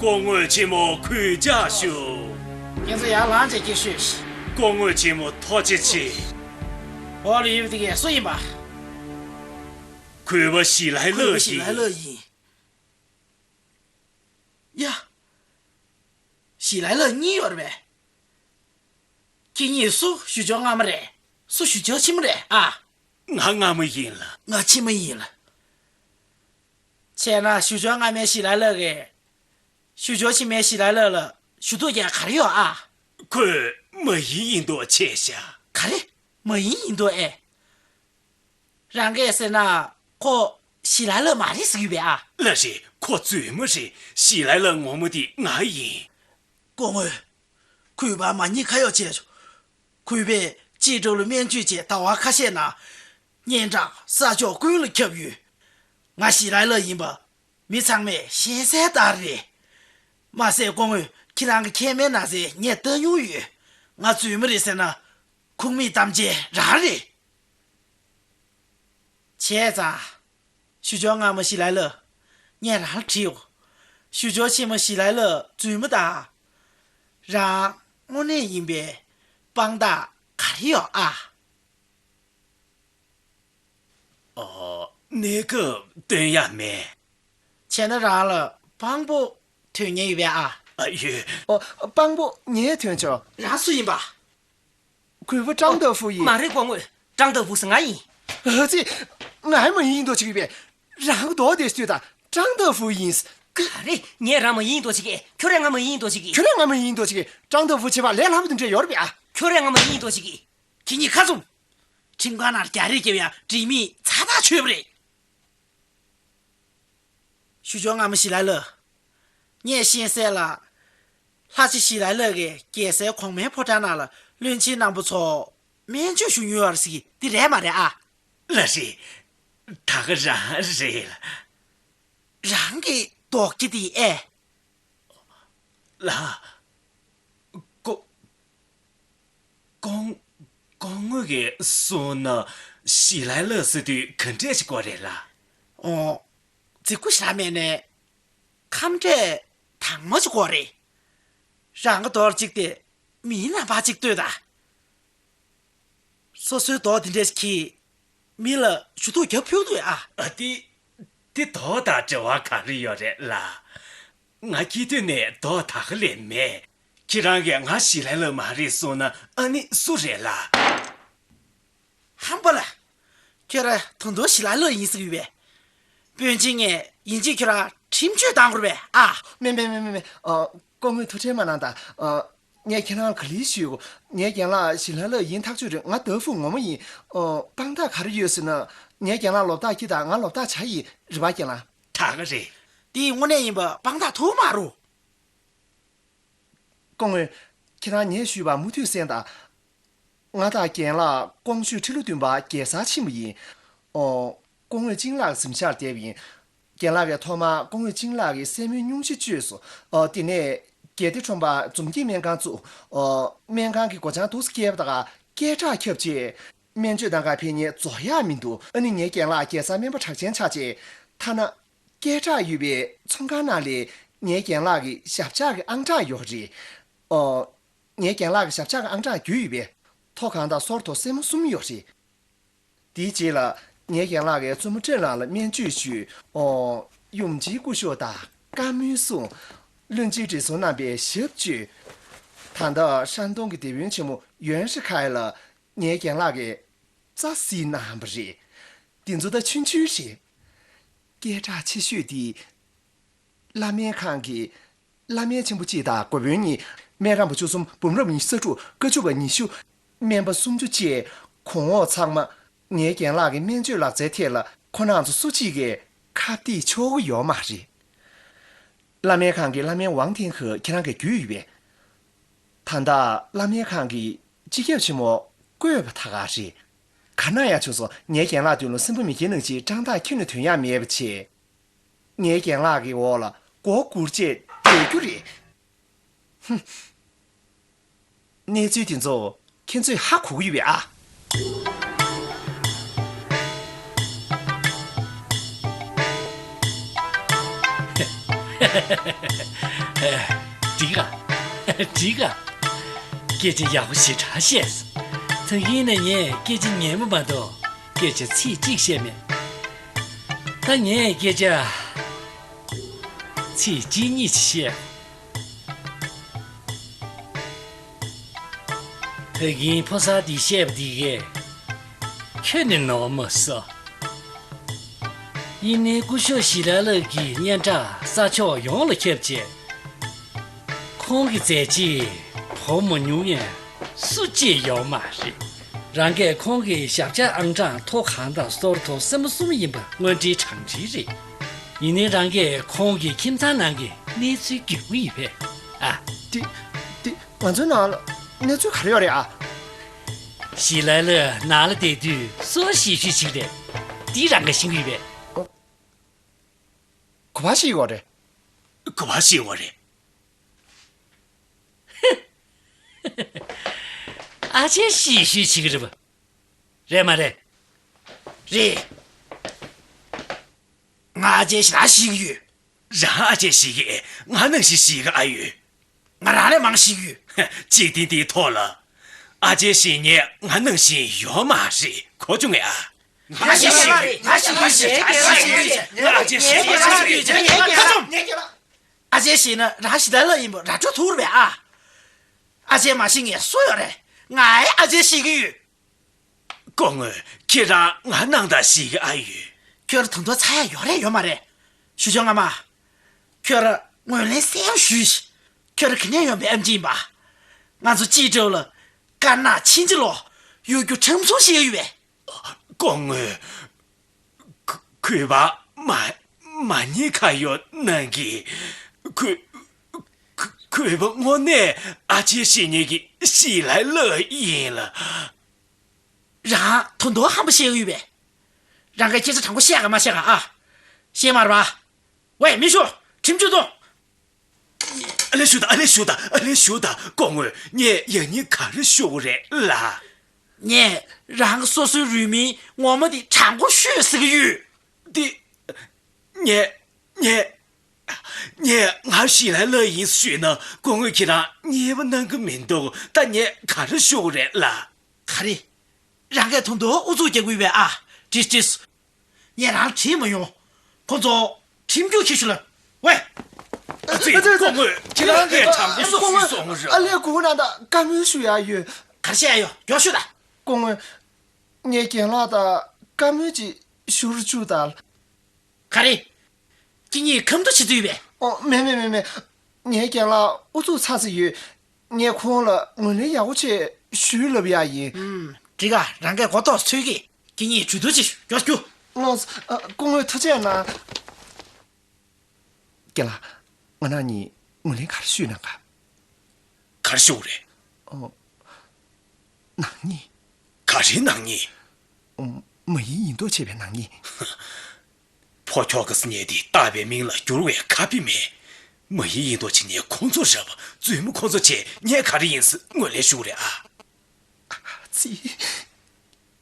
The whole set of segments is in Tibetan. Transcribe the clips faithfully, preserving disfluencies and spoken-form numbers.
སྐུ་ངོ་ཆེན་མོ་གུས་ཕྱག་ཞུ། ཁྱེད་ཚོ་ཡར་ལངས་བྱས་ཀྱི་ཤོད། སྐུ་ངོ་ཆེན་མོ་ཐུགས་རྗེ་ཆེ། འོག་ལ་ཡོད་པ་དེ་གས་སུ་ཡིན་པ། གུས་པ་ཞི་ལའི་ལགས་ཡིན། གུས་པ་ཞི་ལའི་ལགས་ཡིན། ཡ། ཞི་ལའི་ལགས་གཉིས་ཡོད་རེད་པས། ཁྱེད་གཉིས་སུ་ཞུ་སྦྱོར་སྔ་མ་རེད། སུ་ཞུ་སྦྱོར་ཕྱི་མ་རེད་ཨ། ང་སྔ་མ་ཡིན་ལ། ང་ཕྱི་མ་ཡིན་ལ། བྱས་ན་ཞུ་སྦྱོར་སྔ་མའི་ཞི་ལའི་ལགས་ཀྱིས། ཞུ་སྦྱོར་ཕྱི་མའི་ཞི་ལའི་ལགས་ལ་ཞུ་གཏུག་རྒྱག་ག་རེ་ཡོད་ཨ། ཁོས་མ་ཡིན་ཡིན་མདོག་བྱས་ཤག་ག་རེ། མ་ཡིན་ཡིན་མདོག་ཨེ། རང་གིས་ཟེར་ན་ཁོ་ཞི་ལའི་ལགས་མ་རེད་ཟེར་གྱི་ཡོད་པས་ཨ། ལགས་རེད། ཁོ་རྫུན་མ་རེད། ཞི་ལའི་ལགས་ངོ་མ་དེ་ང་ཡིན། སྐུ་ངོ། གུས་པ་མ་ཉེས་ཁ་གཡོག་བྱས་ཆོག་གུས་པས་ཅི་འགྲོ་ལ་སྨན་བཅོས་བྱས་ཟླ་བ་ཁ་ཤས་ནང་། སྙན་གྲགས་ས་ཕྱོགས་ཀུན་ལ་ཁྱབ་ཡོད། ང་ཞི་ལའི་ལགས་ཡིན་པ། མི་ཚང་མས་ཤེས་གསལ་ལྟར་རེད། མ་ཟད་སྐུ་ངོ་ཁྱེད་རང་གི་མཁལ་མའི་ན་ཚས་ངས་ལྟ་མྱོང་ཡོད། ང་རྫུན་མ་རེད་ཟེར་ན། ཁུངས་མེད་གཏམ་འཆལ་རང་རེད། བྱས་ཙང་། ཞུ་སྦྱོར་སྔ་མ་ཞི་ལའི་ལགས། ངས་རང་ལ་དྲིས་འོ། ཞུ་སྦྱོར་ཕྱི་མ་ཞི་ལའི་ལགས་རྫུན་མ་དང་། རང་དངོས་གནས་ཡིན་པའི་དཔང་རྟགས་ག་རེ་ཡོད་ཨ། ཨོ། གནས་སྐབས་སྟོན་ཡ་མེད། བྱས་ན་རང་ལ་དཔང་པོ་ཐོན་མཁན་ཡོད་པས་ཨ། ཨ་ཡོད། ཨོ། དཔང་པོ་ངས་ཐོན་ཆོག་རང་སུ་ཡིན་པ། གུས་པ་ཀྲང་ཏེ་ཧྥུ་ཡིན། མ་རེད་སྐུ་ངོ། ཀྲང་ཏེ་ཧྥུ་ཟེར་ང་ཡིན། ཨ་ཙི། ང་མ་ཡིན་མདོག་བྱེད་ཀྱི་པས། རང་མདོག་དེ་ལྟོས་དང་ཀྲང་ཏེ་ཧྥུ་ཡིན། ག་རེ། ངས་རང་མ་ཡིན་མདོག་བྱེད་ཀྱི། ཁྱོད་རང་ང་མ་ཡིན་མདོག་བྱེད་ཀྱི། ཁྱོད་རང་ང་མ་ཡིན་མདོག་བྱེད་ཀྱི། ཀྲང་ཏེ་ཧྥུ་བྱེད་པ་ལས་སླ་པོ་དེ་འདྲ་ཡོད་རེད་པས་ཨ། ཁྱོད་རང་ང་མ་ཡིན་མདོག་བྱེད་ཀྱི། ཁྱེད་གཉིས་ཁ་བཙུམ། ཁྲིམས་ཁང་ནང་རྒྱག་རེས་བརྒྱབ་ཡ་འགྲིག་མིན་ཚ་ཐག་ཆོད་པ་རེད། ཞུ་སྦྱོར་སྔ་མ་ཞི་ལའི་ལགས། ངས་ཤེས་གསལ་ལ། ལྷ་རྗེ་ཞི་ལའི་ལགས་ཀྱིས་རྒྱལ་སའི་གོང་མའི་ཕོ་བྲང་ནང་ལ་བློན་ཆེན་རྣམ་པ་ཚོ་སྨན་བཅོས་ཞུ་མྱོང་ཡོད་རེད་ཟེར་གྱི་འདི་རེད་མ་རེད་ཨ། ལགས་རེད། ད་ག་རང་རེད་ལ། རང་གི་རྡོག་རྒྱ་དེ་ཨེ། ལགས། སྐུ། སྐུ། སྐུ་ངོ་གིས་གསུངས་ན་ཞི་ལའི་ལགས་ཟེར་དུས་ག་འདྲས་ཞིག་དགོས་རེད་ལགས། ཨོ། རྫིག་པོ་ཞེ་དྲག་མེད་ནས། ཁམས་འདྲས་དྭངས་མ་ཞིག་དགོས་རེད། རང་གི་རྡོག་གཅིག་དེ་མིའི་རྣམ་པ་གཅིག་ལྟོས་དང་། སོ་སོའི་རྡོག་འདི་འདྲས་ཤིག་གིས་མི་ལ་ཞུ་གཏུག་རྒྱབ་ཕོད་འདུག་ཨ། ཨ་དེ། དེ་རྡོག་དང་འབྲེལ་བ་ག་རེ་ཡོད་རེད་ལགས། ང་སྐྱེས་དུས་ནས་རྡོག་ད་ག་ལས་མེད། ཁྱེད་རང་གིས་ང་ཞི་ལའི་ལགས་མ་རེད་གསུངས་ན་ཨ་ནི་སུ་རེད་ལགས། ཧམ་པ་ལ། ཁྱོད་རང་ད་དུང་ཞི་ལའི་ལགས་ཡིན་ཟེར་གྱི་ཡོད་པས། དཔོན་ཆེན་ངས་ཡིན་གཅིག་ཁྱོད་རང་ཁྲིམས་གཅོད་བཏང་དགོས་རེད་པས་ཨ། མེད་མེད་མེད་མེད་མེད། ཨ། སྐུ་ངོས་ཐུགས་ཁྲལ་མ་གནང་དང་། ཨ། ངས་ཁྱེད་རང་ལ་ག་ལེར་ཞུས། ངའི་རྒན་ལགས་ཞི་ལའི་ལགས་ཡིན་ཐག་ཆོད་རེད། ང་ཏེ་ཧྥུ་ངོ་མ་ཡིན། ཨ། དཔང་རྟགས་ག་རེ་ཡོད་ཟེར་ན། ངའི་རྒན་ལགས་ལོ་རྟགས་ཁྱི་དང་ང་ལོ་རྟགས་བྱ་ཡིན། རེད་པ་རྒན་ལགས། ད་ག་རེད། འདི་དངོས་གནས་ཡིན་པ་དཔང་རྟགས་ཐུག་མ་རུ། སྐུ་ངོ། ཁྱེད་རང་ངས་ཞུས་པ་མུ་མཐུད་གསན་དང་། ང་དང་རྒན་ལགས་ཀོང་ཞུས་ཁྲི་ལོ་བདུན་པ་རྒྱལ་སར་ཕྱིན་པ་ཡིན། ཨོ། སྐུ་ངོ་ཅིང་ལགས་གཟིམ་ཤག་བསྡད་པ་ཡིན། རྒན་ལགས་ཀྱིས་ཐོག་མར་སྐུ་ངོ་ཅིང་ལགས་ཀྱི་སེན་མོའི་སྙུང་གཞི་བཅོས་སོང་། ཨོ། དེ་ནས་རྒྱལ་བདེ་ཁྲོམ་པར་འཛོམས་སྐྱིད་སྨན་ཁང་བཙུགས། ཨོ། སྨན་ཁང་གི་སྒོ་བྱང་འདུག་སེ་བཀལ་བ་དང་སྐད་གྲགས་ཁྱབ་རྗེས། སྨན་བཅོས་གནང་གར་ཕེབས་མཁན་རྫོགས་ཡག་མི་འདུག་ཨ་ནི་ངའི་རྒན་ལགས་རྒྱལ་སར་སྨན་པ་གྲགས་ཅན་ཆགས་རྗེས། ཐ་ན། སྐད་གྲགས་ཡོད་པའི་ཚོང་ཁང་ནང་ལ་ངའི་རྒན་ལགས་ཀྱི་ཞབས་བཅགས་ཀྱི་ཨང་གྲངས་ཡོད་རེད། ཨོ། ངའི་རྒན་ལགས་ཀྱི་ཞབས་བཅགས་ཀྱི་ཨང་གྲངས་བརྒྱུད་ཡོད་པས། ཐོག་ཁང་དང་སོར་ཐོག་སེན་མོ་གསུམ་ཡོད་རེད། དེའི་རྗེས་ལ་ངའི་རྒན་ལགས་ཀྱིས་བཙུན་མོ་ཀྲེན་ལགས་ལ་སྨན་བཅོས་ཞུས། ཨོ། ཡུམ་ཆེན་སྐུ་ཞབས་དང་བཀའ་མོལ་གསུངས། བློན་ཆེན་བགྲེས་སོང་རྣམ་པས་ཞབས་བཅོས། ད་ལྟ་ཧྲན་ཏུང་གི་སྡེ་དཔོན་ཆེན་མོ་ཡོན་ཧྲི་ཁའེ་ལ་ངའི་རྒན་ལགས་ཀྱིས་རྩ་གཟིགས་གནང་བ་རེད། དེ་ཚོ་ད་ཆུང་ཆུང་རེད། སྐད་གྲགས་ཆེ་ཤོས་དེ། བླ་སྨན་ཁང་གི་བླ་སྨན་ཆེན་པོ་གཅིག་དང་འགོ་དཔོན་གཉིས། སྨན་རམས་པ་བཅུ་གསུམ། འབུམ་རམས་པ་ཉི་ཤུ་རྩ་དྲུག་བཀའ་བཅུ་པ་ཉི་ཤུ། སྨན་པ་སུམ་ཅུ་བཅས། གོང་འོག་ཚང་མ་ངའི་རྒན་ལགས་ཀྱི་སྨན་བཅོས་ལག་རྩལ་ཐད་ལ་ཁོ་རང་ཚོ་སུ་གཅིག་གིས་ཁ་གཏད་ཆོག་གི་ཡོད་མ་རེད། བླ་སྨན་ཁང་གི་བླ་སྨན་ཝང་ཐེན་ཧེ་ཁྱེད་རང་གིས་བརྒྱུད་ཡོད་པས། ད་ལྟ་བླ་སྨན་ཁང་གི་སྤྱི་ཁྱབ་ཆེན་མོ་བསྐོས་པ་ད་ག་རེད། ག་ན་ཡང་ཆོག་སོང་། ངའི་རྒན་ལགས་མདུན་ལ་སེམས་པ་མི་སྐྱིད་ནང་བཞིན་དཔང་རྟགས་ཁྱོན་ནས་ཐོན་ཡག་མེད་པ་བྱས། ངའི་རྒན་ལགས་ཀྱི་འོག་ལ་མགོ་སྒུར་བྱས་སྡོད་རྒྱུ་རེད། ཧུམ། གནས་ཚུལ་དེ་ཚོ་ཁྱེད་ཚོས་ཧ་གོ་གི་ཡོད་པས་ཨ། འགྲིག་ག་འགྲིག་ག་སྐད་ཆ་ཡག་པོ་ཞེ་དྲག་བཤད་སོང་། ད་ཡིན་ན་ངས་སྐད་ཆ་ངན་པ་མ་གཏོགས་སྐད་ཆ་ཚིག་གཅིག་བཤད་མེད། ད་ངས་སྐད་ཆ་ཚིག་གཅིག་གཉིས་ཅིག་བཤད། ད་གིན་ཕོ་གསར་འདིས་བཤད་པ་འདི་གས་ཁྱོན་ནས་ནོར་མ་སོང་། ཡིན་ནའི་སྐུ་ཞབས་ཞི་ལ་ལགས་ཀྱི་སྙན་གྲགས་ས་ཕྱོགས་ཡོངས་ལ་ཁྱབ་བྱས། ཁོང་གི་མཛད་རྗེས་གོ་མ་མྱོང་མཁན་སུ་གཅིག་ཡོད་མ་རེད། རང་གིས་ཁོང་གི་ཞབས་བཀྱག་ཨང་གྲངས་ཐོ་གང་དང་སོར་ཐོ་སེར་མོ་གསུམ་ཡིན་པ་དངོས་འབྲེལ་དྲང་འབྲེལ་རེད། ཡིན་ནའི་རང་གིས་ཁོང་གི་ཁྱིམ་ཚང་ནང་གི་གནས་ཚུལ་རྒྱུས་ཡོད་པས་ཨ། དེ་དེ་ང་ཚོའི་ནང་ལ་གནས་ཚུལ་ག་རེ་ཡོད་རེད་ཨ། ཞི་ལ་ལགས་ནང་ལ་བསྡད་དུས་སུ་གཞིས་བཞུགས་ཅིག་རེད། འདི་རང་གིས་ཤེས་ཀྱི་ཡོད་པས། ག་པར་ཞིག་ཡོད་རེད། ག་པར་ཞིག་ཡོད་རེད། ཨ་ཅེ་གཞིས་བཞུགས་བྱེད་ཀྱི་རེད་པ། རེད་མ་རེད། རེད། ང་ཨ་ཅེ་ཞེ་དྲག་ཤེས་ཀྱི་ཡོད། རང་ཨ་ཅེ་ཤེས་ཀྱི་ང་ནང་བཞིན་ཤེས་ཀྱི་ཨ་ཡོད། ང་རང་ལས་མང་ཤེས་ཀྱི་ཡོད། འཇིག་རྟེན་འདིའི་ཐོག་ལ་ཨ་ཅེ་ཤེས་མཁན་ང་ནང་བཞིན་ཡོད་མ་རེད། གོ་བྱུང་ངས་ཨ། ང་ཤེས་ཀྱི་ཡོད། ང་ཤེས་ཀྱི་ཡོད། ང་ཤེས་ཀྱི་ཡོད། ང་ཤེས་ཀྱི་ཡོད། ང་ཤེས་ཀྱི་ཡོད། ཨ་ཅེ་ཤེས་ན་རང་ཞི་ལ་ལགས་ཡིན་པ་ར་སྤྲོད་ཐུབ་རེད་པས་ཨ། ཨ་ཅེ་མ་ཤེས་མཁན་སུ་ཡོད་རེད། ང་ཨེ་ཨ་ཅེ་ཤེས་ཀྱི་ཡོད། སྐུ་ངོ་ཁྱེད་རང་ང་ནང་ལྟར་ཤེས་ཀྱི་ཨ་ཡོད། ཁྱོད་ད་དུང་ཚ་ཡ་ཡོད་རེད་ཡོད་མ་རེད། ཞུ་ཆོག་ང་མ། ཁྱོད་རང་ངོས་ལེན་གསལ་པོ་ཞུས་ཤིག་ཁྱོད་རང་ག་ནས་ཡོང་པའི་ཨེམ་ཆི་ཡིན་པ། ང་ཚོ་ཅིའི་འགྲོ་ལ་དཀར་ནག་ཕྱིན་ཅི་ལོག་གཡོ་སྒྱུ་ཁྲམ་གསུམ་ཤེས་ཀྱི་ཡོད་པས། སྐུ་ངོ། གུས་པ་མ་མ་ཉེས་ཁ་གཡོག་གནང་གི། གུས་གུས་པ་དངོས་གནས་ཨ་ཅེ་ཤེས་མཁན་གྱི་ཞི་ལ་ལགས་ཡིན་ལ། རང་ད་དུང་ཧམ་པ་བཤད་ཀྱི་ཡོད་པས། རང་གིས་སྐད་ཆ་དྲང་པོ་བཤད་ག་མ་བཤད་ག་ཨ། ཤེས་མ་རེད་པ། ཝེ་མི་ཤོག་ཁྲིམས་གཅོད་གཏོང་། ཨ་ལས་ཞུ་དང་ཨ་ལས་ཞུ་དང་ཨ་ལས་ཞུ་དང་སྐུ་ངོ་ངས་ཡང་སྙིང་ག་རེ་ཞུ་དགོས་རེད་ལ། ངས་རང་གི་སོ་སོའི་རུས་མིང་ངོ་མ་དེ་དྲང་པོ་ཤོད་ཟེར་གྱི་ཡོད། འདི། ངས། ངས། ངས་ང་ཞི་ལ་ལགས་ཡིན་ཞུས་ན་སྐུ་ངོ་ཁྱེད་རང་མཉེས་པོ་གནང་གི་མི་འདུག་ད་ངས་ག་རེ་ཞུ་དགོས་རེད་ལ། ག་རེ། རང་གིས་ད་དུང་ཨུ་ཚུགས་རྒྱག་གི་ཡོད་པས་ཨ། དྲིས་དྲིས། ངས་རང་ལ་དྲིས་མ་ཡོང་། ཁོ་ཚོ་ཁྲིམས་རྒྱུགས་ཁྱེར་ཤོག་ལབ། ཝེ། ཨ་ཙི་སྐུ་ངོ་ཁྱེད་རང་ངས་དྲང་པོ་ཞུས་སོང་ར། ཨ་ལས་སྐུ་ངོ་ནང་ད་བཀའ་མོལ་ཞུ་ཡ་ཡོད། ག་རེ་བཤད་ཡ་ཡོད་མགྱོགས་ཤོད་ད། སྐུ་ངོ། ངས་རྒན་ལགས་ད་བཀའ་མོལ་ཅིག་ཞུ་རུ་བཅུག་ད། ག་རེ། ཁྱེད་གཉིས་ཁ་མདོ་བྱེད་འདོད་པས། ཨོ་མེད་མེད་མེད་མེད། ངའི་རྒན་ལགས་ཨུ་ཚུགས་ཚ་ས་ཡོད། ངས་ཁོང་ལ་ངོས་ལེན་ཡག་པོ་བྱས་ཞུས་ལབ་ཡ་ཡིན། ཨུམ། འགྲིག་ག་རང་གིས་མགོ་ཐོག་ཚོད་ཀྱིས་ཁྱེད་གཉིས་གྲོས་བསྡུར་ཅིག་མགྱོགས་རྒྱུགས། ལགས་སོ། སྐུ་ངོ་ཐུགས་རྗེ་གནང་། རྒན་ལགས། ང་རང་གཉིས་ངོས་ལེན་ག་རེ་ཞུས་གནང་ག་ག་རེ་ཞུ་དགོས་རེད། ཨོ། ནག་ཉེས། ག་རེ་ནག་ཉེས། ཨོ། མ་ཡིན་ཡིན་མདོག་བྱས་པའི་ནག་ཉེས། ཕོ་ཁྱོ་ག་ཟེར་མཁན་དེ་བཏགས་པའི་མིང་ལ་བསྒྱུར་བའི་ཁ་དཔེ་མེད། མ་ཡིན་ཡིན་མདོག་བྱེད་མཁན་ཁོང་ཚོ་རེད་པ། བཙུན་མོ་ཁོང་ཚོ་བྱས་ངས་ག་རེ་ཡིན་ཟེར་ངོས་ལེན་ཞུ་དགོས་རེད་ཨ། ཙི།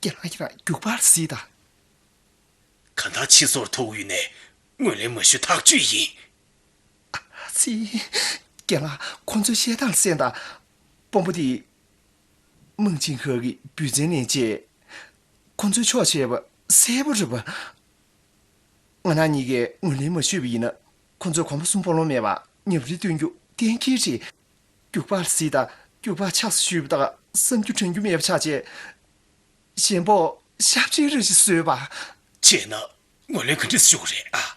རྒན་ལགས་ཁྱེད་རང་རྒྱུག་པར་གཟིགས་དང་། གང་ལྟར་ཕྱི་སོར་ཐུག་ཡོད་ནས་ངོས་ལེན་མ་ཞུ་ཐག་གཅོད་ཡིན། ཙི། རྒན་ལགས་ཁོང་ཚོའི་བཤད་སྟངས་གསན་དང་། དཔོན་པོ་དེ། མང་ཆིང་ཧེ་གི་བུ་བཙན་ནས་བཅས། ཁོང་ཚོའི་ཕྱོགས་བྱས་པ་གསལ་པོ་རེད་པ། ང་རང་གཉིས་ཀས་ངོས་ལེན་མ་ཞུས་པ་ཡིན་ན་ཁོང་ཚོས་གོམ་པ་གསུམ་སྤོ་ལོང་མེད་པར་ཉམས་རིལ་སྟོན་རྒྱུ་གཏན་འཁེལ་རེད། རྒྱུག་པར་གཟིགས་དང་རྒྱུག་པ་ཆགས་སུ་ཞུས་པ་དག་བསམ་རྒྱུ་དྲན་རྒྱུ་མེད་པ་ཆགས་བྱས། གཞན་པོ་ཞབས་ཕྱི་རེ་ཞིག་བཟོས་པ། བྱས་ན་ངོས་ལེན་ག་འདྲས་ཞུ་དགོས་རེད་ཨ།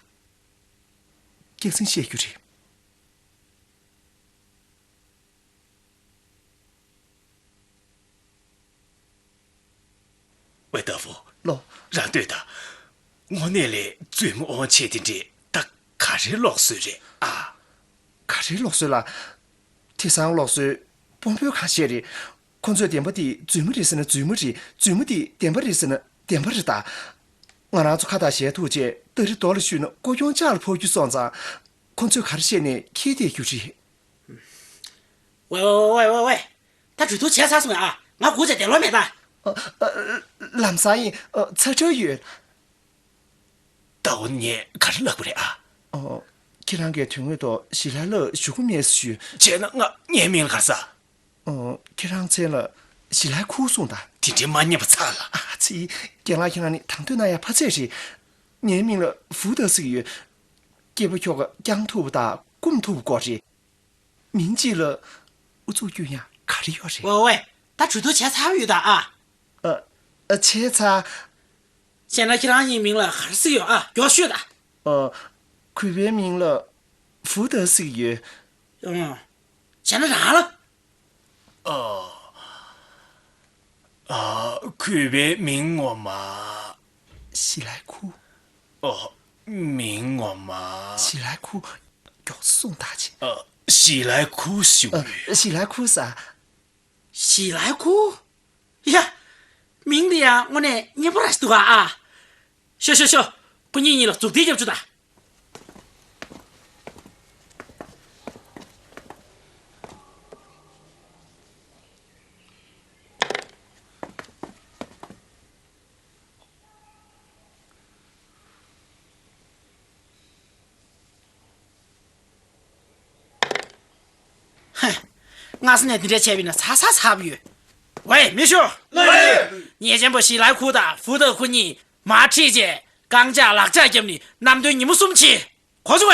སྐྱག་རྫུན་བཤད་རྒྱུ་རེད། ཝེ་ཏཱ་ཧྥུ། ལོ། རང་ལྟོས་དང་། དངོས་གནས་ལས་བཙུན་མོ་དབང་ཆེ་དེ་འདྲས་ད་ག་རེ་ལོག་སྲོལ་རེད་ཨ། ག་རེ་ལོག་སྲོལ་ལ། དེང་སང་ལོག་སྲོལ་དཔོན་པོས་གང་བཤད་རེད། ཁོ་ཚོས་བདེན་པ་དེ་བཙུན་མོ་རེད་ཟེར་ན་བཙུན་མོ་རེད། བཙུན་མོ་དེ་བདེན་པ་རེད་ཟེར་ན་བདེན་པ་རེད་ད། ང་རང་ཚོ་ཁ་བཏགས་ཞལ་ཐུག་བྱས་སྟ་རི་རྡོ་ལ་གཞུས་ན་ཀོ་གྱོང་ལྕགས་ལ་ཕོག་རྒྱུ་སོང་ཙང་། ཁོ་ཚོས་ག་རེ་བཤད་ནས་ཁྱེར་བསྡད་རྒྱུ་རེད། ཝེ་ཝེ་ཝེ་ཝེ་ཝེ། ད་གྲོས་བསྡུར་བྱས་ཚར་སོང་ཨ། ང་སྒུག་བྱས་བསྡད་ལོང་མེད་ད། ཨ། ཨ། ལམ་སང་ཡིན། ཨ། ཚ་དྲོད་ཡོད། ད་འོ་ངས་ག་རེ་ལབ་དགོས་རེད་ཨ། ཨོ། ཁྱེད་རང་གིས་དོན་དངོས་ཐོག་ཞི་ལའི་ལགས་ཞུ་གི་མེད་ཟེར་ཞུས། བྱས་ན་ང་ངའི་མིང་ལ་ག་རེ་ཟེར། ཨོ། ཁྱེད་རང་མཚན་ལ་ཞི་ལའི་ཁུ་གསུངས་དང་། དེ་འདྲའི་མ་ཉེས་པ་ཚ་ལ། ཨ་ཙི། རྒན་ལགས་ཁྱེད་རང་ནི་དང་དོད་ན་ཡང་ཕ་ཚད་རེད། ངའི་མིང་ལ་ཧྥུ་ཏེ་ཟེར་གྱི་ཡོད། སྐྱེས་བུ་ཁྱོ་ག་བསྐྱངས་ཐུབ་པ་དང་སྐུམ་ཐུབ་པ་སྐོར་རེད། མིང་གཅིག་ལ་ཨུ་ཚུགས་སྐྱོན་ཡག་ག་རེ་ཡོད་རེད། ཝེ་ཝེ། ད་གྲོས་བསྡུར་བྱས་ཚར་བ་ཡོད་ད་ཨ། ཨ། ཨ། བྱས་ཚར། བྱས་ན་ཁྱེད་རང་གཉིས་མིང་ལ་ག་རེ་ཟེར་གྱི་ཡོད་ཨ། མགྱོགས་ཤོད་ད། ཨ། གུས་པའི་མིང་ལ་ཧྥུ་ཏེ་ཟེར་གྱི་ཡོད། ཨང་། བྱས་ན་རང་ལ། ཨ། ཨ། གུས་པའི་མིང་ངོ་མ། ཞི་ལའི་ཁུ། ཨ། མིང་ངོ་མ། ཞི་ལའི་ཁུ། མགྱོགས་སུ་གསུངས་དང་བྱས། ཨ། ཞི་ལའི་ཁུ་ཞུ། ཨ། ཞི་ལའི་ཁུ་ཟེར། ཞི་ལའི་ཁུ། ཡ། མིང་འདི་ཡང་དངོས་གནས་སྙན་པོ་ར་ཞིག་འདུག་ག་ཨ། ཤོག་ཤོག་ཤོག་ཁོ་གཉིས་གཉིས་ལ་མཛུབ་ཐེལ་རྒྱབ་བཅུག་དང་། ཧ། སྔ་ས་ནས་འདི་འདྲ་བྱས་པ་ཡིན་ན་ཚ་ཚ་ཚ་པོ་ཡོད། ཝེ་མི་ཤོག་ལགས་ཡོད། ཉེས་ཅན་པ་ཞི་ལའི་ཁུ་དང་ཧྥུ་ཏེ་ཁོ་གཉིས་མར་ཁྲིད་བྱས་རྐང་ལྕགས་ལག་ལྕགས་བརྒྱབ་ནས་གནམ་དོན་ཉིན་མོ་གསུམ་ཕྱིན། གོ་སོང་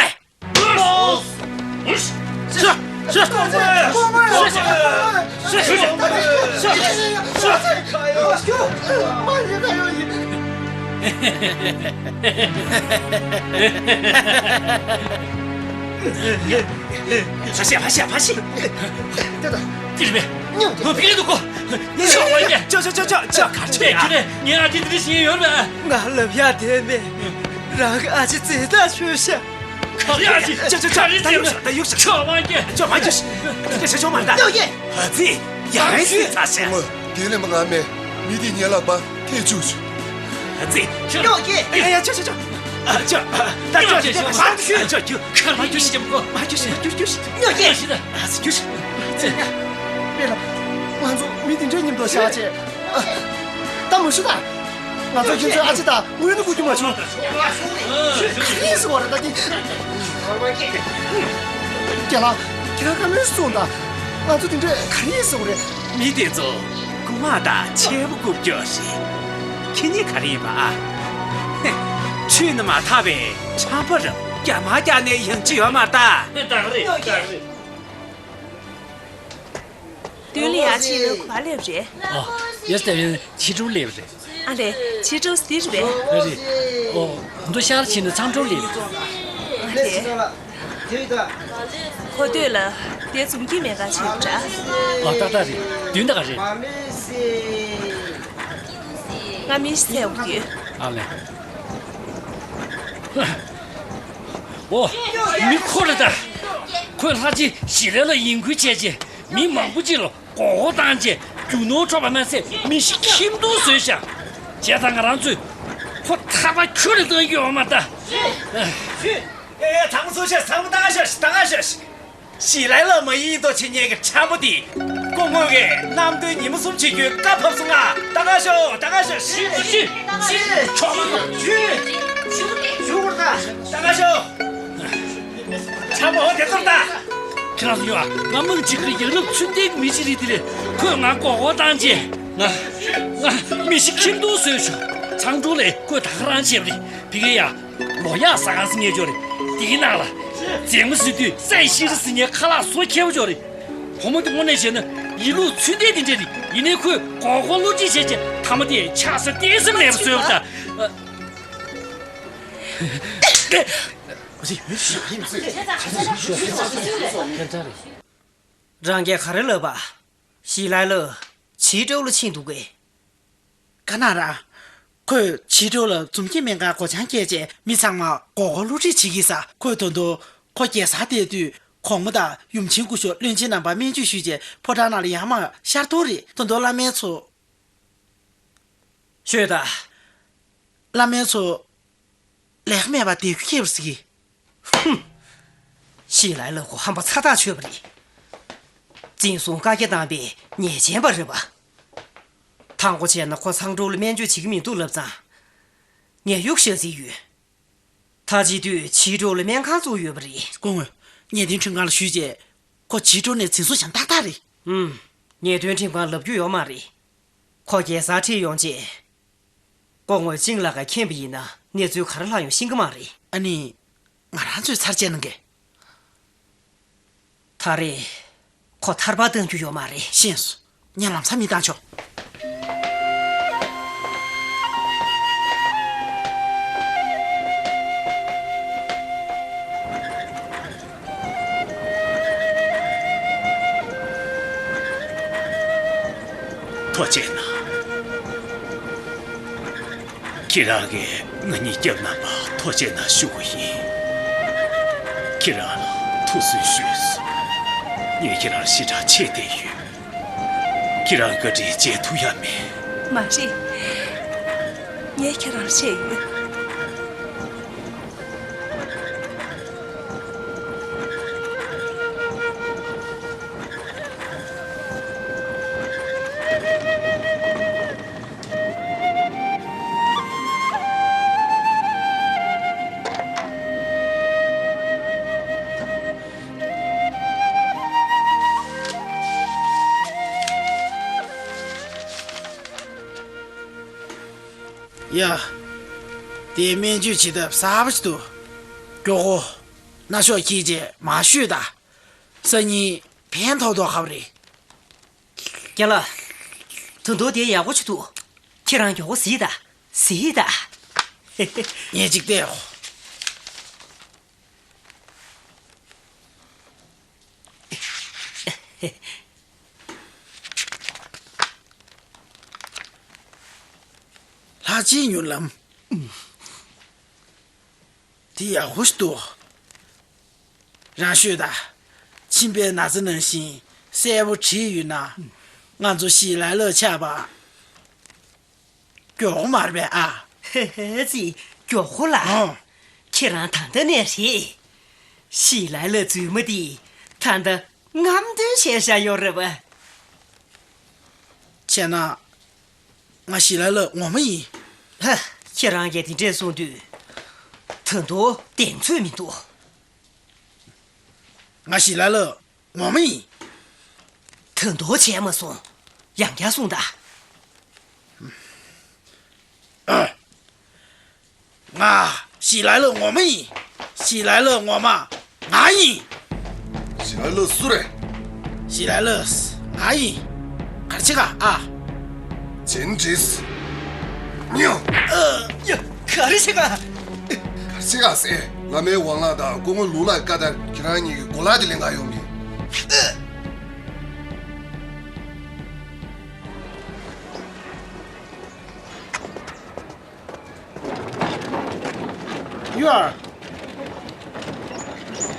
ངས། ཕ་ཤེ་ཕ་ཤེ་ཕ་ཤེ། དེ་རེད་པས། ངོ་ཕིག་ལེ་འདུག་གོ། ངས་ཤོག་པ་ཡིན། ཅོ་ཅོ་ཅོ་ཅོ་ཅོ། གར་ཆེ་ཡ། ངས་ཨ་ཅེ་འདི་འདྲ་ཞིག་ཡོད་པས། ང་ལབ་ཡ་དེ་མེད། རང་གི་ཨ་ཅེ་རྩེད་ཐག་ཆོད་ཤག་ག་རེ་ཨ་ཅེ། ཅོ་ཅོ་ཅོ། ད་ཡོད་ཤག་ད་ཡོད་ཤག་ཅོ་མ་ཀྱེ། ཅོ་མ་ཀྱེ། ཅོ་ཅོ་ཅོ་མ་ད། ཡོ་ཡེ། ཨ་ཙི། ཡང་སྲིད་ཚ་ཤག་དེ་ལས་མ་ང་མེད། མི་དེ་ཉལ་ལ་པ་ཐེ་བཅུག་ཤོག་ཨ་ཙི། ཡོ་ཡེ། ཡ་ཡ་ཅོ་ཅོ་ཅོ། ཨ་ཅོ། ད་ཅོ་ཅོ་ཅོ། མ་ཅོ་ཅོ། ཁ་མ་ཅོ་ཤི་ཅམ་གོ། མ་ཅོ་ཤི། མ་ཅོ་ཅོ་ཤི། ཡོ་ཡེ། ཨ་ཙི་ཅོ་ཤི། ཨ་ཙི། དཔེ་ལ། ང་ཚོ་མི་དེ་འདྲའི་མཉམ་དུ་བཞག་བྱས། ད་མ་ཞུ་ད། ང་ཚོ་ཁྱེད་ཚོའི་ཨ་ཅེ་དང་དངུལ་ནི་བསྐུར་རྒྱུ་མ་བྱུང་། ག་རེ་ཟེར་བ་རེད་ད་འདི། རྒན་ལགས། ཁྱེད་རང་བཀའ་མོལ་གསུངས་དང་། ང་ཚོ་དེ་འདྲས་ག་རེ་ཟེར་བ་རེད། མི་དེ་ཚོ་རྐུ་མ་དང་ཆས་པ་རྐུབ་ཀྱོག་རེད། ཁྱེད་གཉིས་ག་རེ་ཡིན་པ་ཨ། ཧེ། ཆོས་ནི་མ་དག་པའི་ཁྲམ་པ་རེད། རྒྱ་མ་རྒྱ་ནས་ཡང་ཅི་ཡོད་མ་ད། ད་ག་རེད་ད་ག་རེད། མདུན་ལ་ཡ་ཕྱི་ལོགས་ག་པར་སླེབས་རེད། ཨ། ཡ་སྟེ་ཕྱི་དྲོ་སླེབས་རེད། ཨ་ལས། ཕྱི་དྲོ་འདིར་རེད། ཨ་རེད། ཨོ། ད་ཤར་ཕྱིན་ནས་མཚམས་དྲོ་སླེབས་རེད། ཨ་ལས། ཁོ་སྟོད་ལ་དེ་འཛོམས་སྐྱིད་སྨན་ཁང་ཕྱིན་འདྲ། ཨ་ཏག་ཏག་རེད། མདུན་ད་ག་རེད། ང་མི་ཤི་ཚེ་འོ་དུས། ཨ་ལས། ཨོ། མི་ཁོ་རེད་ད། ཁོས་ལྷ་རྗེ་ཞི་ལའི་ལ་ཡིན་ཁུལ་བྱས་རྗེས་མི་མང་པོ་ཅིག་ལ་མགོ་སྐོར་བཏང་རྗེས་རྒྱུ་ནོར་འཕྲོག་པ་མ་ཟད་མི་ཤི་ཁྱིམ་སྡུག་བཟོས་ཤག་བྱས་ཙང་ང་རང་ཚོས་ཁོ་ཐར་པ་ཁྱོད་ལ་བཏང་གི་ཡོད་མ་ད། ཨེ་ཚང་སོ་ཤ་ཚང་མ་ད་ཤ་ཤ་ད་ཤ་ཤ། ཞི་ལའི་ལ་མ་ཡིན་མདོག་བྱེད་མཁན་གྱི་ཁྲམ་པ་དེ། སྐུ་ངོ་གིས་གནམ་དོན་ཉིན་མོ་གསུམ་བྱེད་རྒྱུའི་བཀའ་ཕབ་སོང་ང་། ད་ག་ཤོག་ད་ག་ཤོག་ཤི་ཤི་ཤི་ཤི་ཤི་ཤི་ཤི་ད་ག་ཤོག་ཁྲམ་པ་འོ་དེ་ཚོར་ད། ཁྱེད་རང་ཚོ་ཡོད་ཨ། ང་མང་ཅིག་གི་ཡང་རབས་ཚུལ་ལྡན་གྱི་མི་ཅིག་རེད་དེ་རེད། ཁོས་ང་མགོ་སྐོར་བཏང་རྗེས་ང་ང་མི་ཤི་ཁྱིམ་སྡུག་བཟོས་བྱུང་། མཚམས་དྲོ་ལ་ཁོས་ད་ག་རང་བྱས་པ་རེད། ཕ་གི་ཡ། ལོ་ཡག་ཟ་ཁང་ཟེར་མཁན་ཅིག་ཡོད་རེད། དེའི་ནང་ལ་རྫས་མ་ཟེར་དུས་སའི་ཤི་རི་ཟེར་མཁན་ཁ་ལག་བཟོ་མཁས་པོ་ཅིག་ཡོད་རེད། བུ་མོ་དེ་དངོས་གནས་བྱས་ན་ཡིན་ལུགས་ཚུལ་ལྡན་དེ་འདྲ་རེད། ཡིན་ནའི་ཁོས་མགོ་སྐོར་བསླུ་བྲིད་བྱས་རྗེས་མཐའ་མ་དེ་ཆགས་ས་བལྟས་ས་མེད་པ་བཟོས་པ་དང་། རང་གིས་ག་རེ་ལབ་པ། ཞི་ལའི་ལགས་ཕྱི་དྲོ་ལ་ཕྱིན་འདུག་གས། ག་ན་ར། ཁོས་ཕྱི་དྲོ་ལ་འཛོམས་སྐྱིད་སྨན་ཁང་སྒོ་བྱང་བཀལ་རྗེས་མི་ཚང་མ་མགོ་སྐོར་བསླུ་བྲིད་བྱེད་ཀྱི་ས། ཁོས་ད་དུང་ཁོ་རྒྱལ་སར་བསྡད་དུས་གོང་མ་དང་ཡུམ་ཆེན་སྐུ་ཞབས་བློན་ཆེན་རྣམ་པ་སྨན་བཅོས་ཞུས་རྗེས་ཕོ་བྲང་ནང་ལ་ཡར་མར་ཤར་ཐོག་རེད། ད་དུང་བླ་སྨན་ཚོ། ཤོད་ད། བླ་སྨན་ཚོ། ལས་ཀ་མེད་པར་བསྡད་རྒྱུ་ཁྱད་པར་ཟེར་གི། ཧུམ། ཞི་ལའི་ལགས་ཁོ་ཧམ་པ་ཚ་ཐག་ཆོད་པ་རེད། འཛིན་བཟུང་བཀའ་རྒྱ་བཏང་པའི་ཉེས་ཅན་པ་རེད་པ། དང་པོ་བྱས་ན་ཁོ་མཚམས་དྲོ་ལ་སྨན་བཅོས་བྱེད་ཀྱི་མི་འདུག་ལབ་ཙང་། ངས་གཡུག་བཞག་རྩིས་ཡོད། ད་བྱེད་དུས་ཇིའི་ཀྲོའུ་ལ་སྨན་ཁང་བཙུགས་ཡོད་པ་རེད། སྐུ་ངོ། ཉེས་དོན་ཁྲིམས་ཁང་ལ་ཞུས་རྗེས། ཁོ་ཇིའི་ཀྲོའུ་ནས་འཛིན་བཟུང་བྱས་ཏག་ཏག་རེད། ཨུམ། ཉེས་དོན་ཁྲིམས་ཁང་ལབ་རྒྱུ་ཡོད་མ་རེད། ཁོ་རྒྱལ་སར་ཁྲིད་ཡོང་རྗེས། སྐུ་ངོ་ཅིང་ལགས་ཀྱིས་མཁྱེན་པ་ཡིན་ན་གནས་ཚུལ་ག་རེ་ལྷག་ཡོང་ཤེས་ཀྱི་མ་རེད། ཨ་ནི། ང་རང་ཚོས་ཚར་བཅད་གནང་གི། ད་རེས་ཁོ་ཐར་པ་གཏང་རྒྱུ་ཡོད་མ་རེད། ཤེས་སོང་། ངས་ལམ་སང་མི་བཏང་ཆོག་ཐུགས་རྗེ་གནང་། ཁྱེད་རང་གིས་ང་གཉིས་སྐྱབས་གནང་བར་ཐུགས་རྗེ་གནང་ཞུ་གི་ཡིན། ཁྱེད་རང་ལ་ཐུགས་གསོ་ཞུས་སོང་། ངས་ཁྱེད་རང་ལ་ཞེ་དྲག་ཆེ་བསྟོད་ཡོད། ཁྱེད་རང་བཀའ་དྲིན་འཇལ་ཐུབ་ཡ་མེད། མ་རེད། ངས་ཁྱེད་རང་ལ་བཤད་ཡོད། ཡ། དེའི་སྨན་བཅོས་བྱེད་ཐབས་གསར་པ་ཞིག་འདུག་མགྱོགས་པོ་རྣ་ཤོག་འཁྱེར་རྗེས་མར་བཤུས་དང་། སང་ཉིན་ཕན་ཐོགས་མདོག་ཁ་པོ་རེད། རྒན་ལགས། ད་དུང་དེ་ཡག་པོ་ཞིག་འདུག་ཁྱེད་རང་མགྱོགས་པོ་གཟིགས་དང་། གཟིགས་དང་། ངས་ཅིག་བལྟས་ཡོང་། ལྷ་རྗེའི་མྱུར་ལམ། དེ་ཡག་པོ་ཞིག་འདུག་རང་ཤོད་དང་། མཆིན་པའི་ན་ཚ་ནང་བཞིན་གསལ་པོ་བྲིས་ཡོད་ན། ང་ཚོ་ཞི་ལའི་ལ་ཆགས་པ་མགྱོགས་པོ་མ་རེད་པས་ཨ། ཧེ་ཧེ་ཙི། མགྱོགས་པོ་ལ། ཨང་། ཁྱེད་རང་ད་ལྟ་ནས་རེད། ཞི་ལའི་ལ་རྫུན་མ་འདི་ད་ལྟ་རྔམ་སྟོན་བྱས་བཞག་ཡོད་རེད་པ། བྱས་ན། ང་ཞི་ལའི་ལ་ངོ་མ་ཡིན། ཧ། ཁྱེད་རང་གིས་དེ་འདྲས་གསུངས་དུས། ད་དུང་གདེང་ཚོད་མི་འདུག་ང་ཞི་ལའི་ལ་ངོ་མ་ཡིན། ད་དུང་བྱས་མ་སོང་། ཡང་བསྐྱར་གསུངས་དང་། ང་ཞི་ལའི་ལ་ངོ་མ་ཡིན། ཞི་ལའི་ལ་ངོ་མ་ང་ཡིན། ཞི་ལའི་ལ་སུ་རེད། ཞི་ལའི་ལ་ང་ཡིན། ག་རེ་བྱེད་ག་ཨ། ཅིན་ཀྲིས། ཉོ། ཨ། ཡ། ག་རེ་བྱེད་ག་ག་རེ་བྱེད་ག་ཟེར། བླ་མའི་ཝང་ལགས་དང་སྐུ་ངོ་ལུའུ་ལགས་བཀའ་ལྟར་ཁྱེད་རང་གཉིས་ཀྱི་གོ་ལག་དེ་ལེན་ག་ཡོང་གི། ཡུ་ཨར།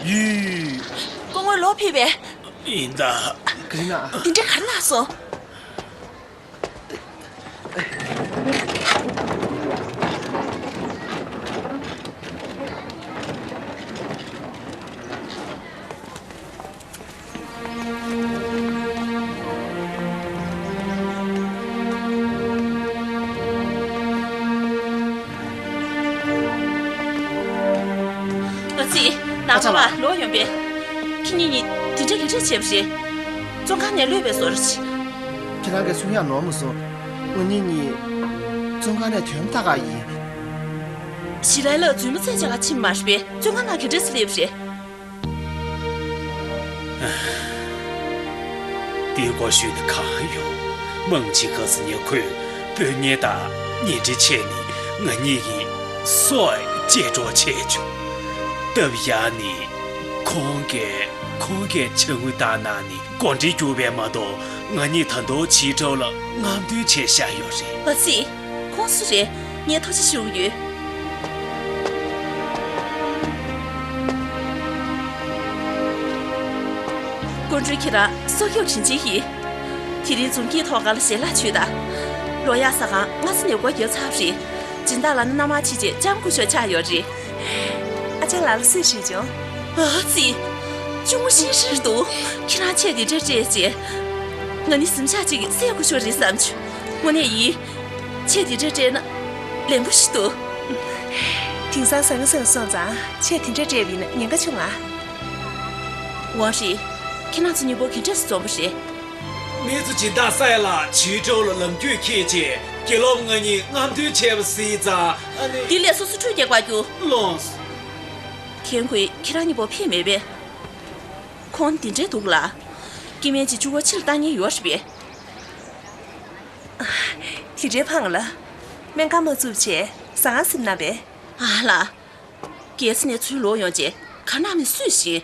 ཡུས། སྐུ་ངོ་ལོ་ཕེབས་པས། ཡིན་ད། ག་རེ་ན། འདི་འདྲ་ག་རེ་ལྷག་སོང་། ཨ་ཙི། ནང་པ་བ་ལོག་ཡོང་པས། ཁྱེད་གཉིས་གཉིས་དེ་འདྲ་ག་འདྲ་བྱས་པ་རེད། བཙོན་ཁང་ནས་གློད་པའི་བཟོ་འདྲ་ཞིག་ཁྱེད་རང་གིས་གསུང་ཡག་ནོར་མ་སོང་། ང་གཉིས་གཉིས་བཙོན་ཁང་ནས་ཐོན་ཐག་ཁ་ཡིན། ཞི་ལའི་ལ་རྫུན་མ་བཙལ་བྱ་ག་ཕྱིན་མ་རེད་པས། བཙོན་ཁང་ནང་ག་འདྲས་སེ་སླེབས་རེད། དེའི་སྐོར་ཞུས་ན་གང་ཡོང་། མང་ཆེ་ག་ས་ནས་ཁོས་དཔོན་གཉེར་དང་ཉེ་འབྲེལ་བྱས་ནས་ང་གཉིས་ཀྱི་སྲོག་གཅེས་འཕྲོག་བྱས་བྱུང་། སྟབས་ཡག་ནི་ཁོང་གིས་ཁོང་གིས་ཕྱག་དངུལ་བཏང་གནང་ནས་གོ་འདྲི་བསྒྱུར་བས་མ་གཏོགས། ང་གཉིས་ད་དུང་ཇིའི་ཀྲོའུ་ལ་རྔམ་སྟོན་བྱས་བཞག་ཡོད་རེད། ཨ་ཙི། ཁོང་སུ་རེད། ངས་ཐུགས་རྗེ་ཞུ་གི་ཡོད། སྐུ་མགྲོན་ཁྱེད་རང་སྲོག་སྐྱོབ་དྲིན་ཆེན་ཡིན། དེ་རིང་འཛོམས་སྐྱིད་ཐོག་ཁ་ལ་ཞལ་ལག་མཆོད་དང་། ལོ་ཡག་ཟ་ཁང་སྔ་ས་ནས་སྒོ་རྒྱག་ཚར་བ་རེད། སྦྱིན་བདག་ལགས་ནས་མནའ་མར་ཕྱིན་རྗེས་ལྕམ་སྐུ་ཞབས་ཆགས་ཡོད་རེད། ཨ་ཅག་ལགས་ལ་གསོལ་ཞུས་བྱུང་། ཨ་ཙི། གཅུང་མོ་ཤི་ཤི་འདུག་ཁྱེད་རང་ཆས་འདི་འདྲ་སྤྲད་རྗེས། ང་ནི་གཟིམ་ཤག་ཅིག་གི་སྲས་སྐུ་ཞབས་རེད་བསམ་བྱུང་། དངོས་གནས་ཡིན། ཆས་འདི་འདྲ་སྤྲད་ན་ལེགས་པོ་ཞིག་འདུག་དེང་སང་ཟང་ངེ་ཟིང་སོང་ཙང་ཆེས་དེ་འདྲ་སྤྲད་པ་ཡིན་ན་ཉེན་ཁ་ཆུང་ང་། ཝང་ཧྲི། ཁྱེད་རང་ཚོ་གཉིས་པོ་ག་འདྲས་སེ་འཛོམས་པ་རེད། མི་ཚོ་སྦྱིན་བདག་ས་ཡ་ལགས་ཆིའུ་ཀྲོའུ་ལ་ལམ་རྒྱུས་འཁྱེར་རྗེས་དགེ་སློབ་ང་གཉིས་རྔམ་སྟོན་བྱས་པ་གཟིགས་ཙང་ཨ་ནི། དེ་ལས་སོ་སོ་ཁྲུས་རྒྱག་པར་རྒྱུགས། ལོངས། ཐན་ཁུའེ་ཁྱེད་རང་གཉིས་པོ་ཕེབས་མེད་པས། ཁོང་འདི་འདྲས་འདུག་ལ། སྐྱེ་དམན་གྱི་གཅུང་པོ་ཕྱིར་བཏང་མཁན་ཡོད་རེད་པས། དེ་འདྲའི་ཕངས་ལ། སྨན་ཁང་མ་བཙུགས་བྱས་ཟ་ཁང་ཟིན་ན་པས། ཨ་ལ། རྒྱལ་ས་ནས་ཚུར་ལོག་ཡོང་རྗེས་གར་གནང་ནས་སུས་ཤེས།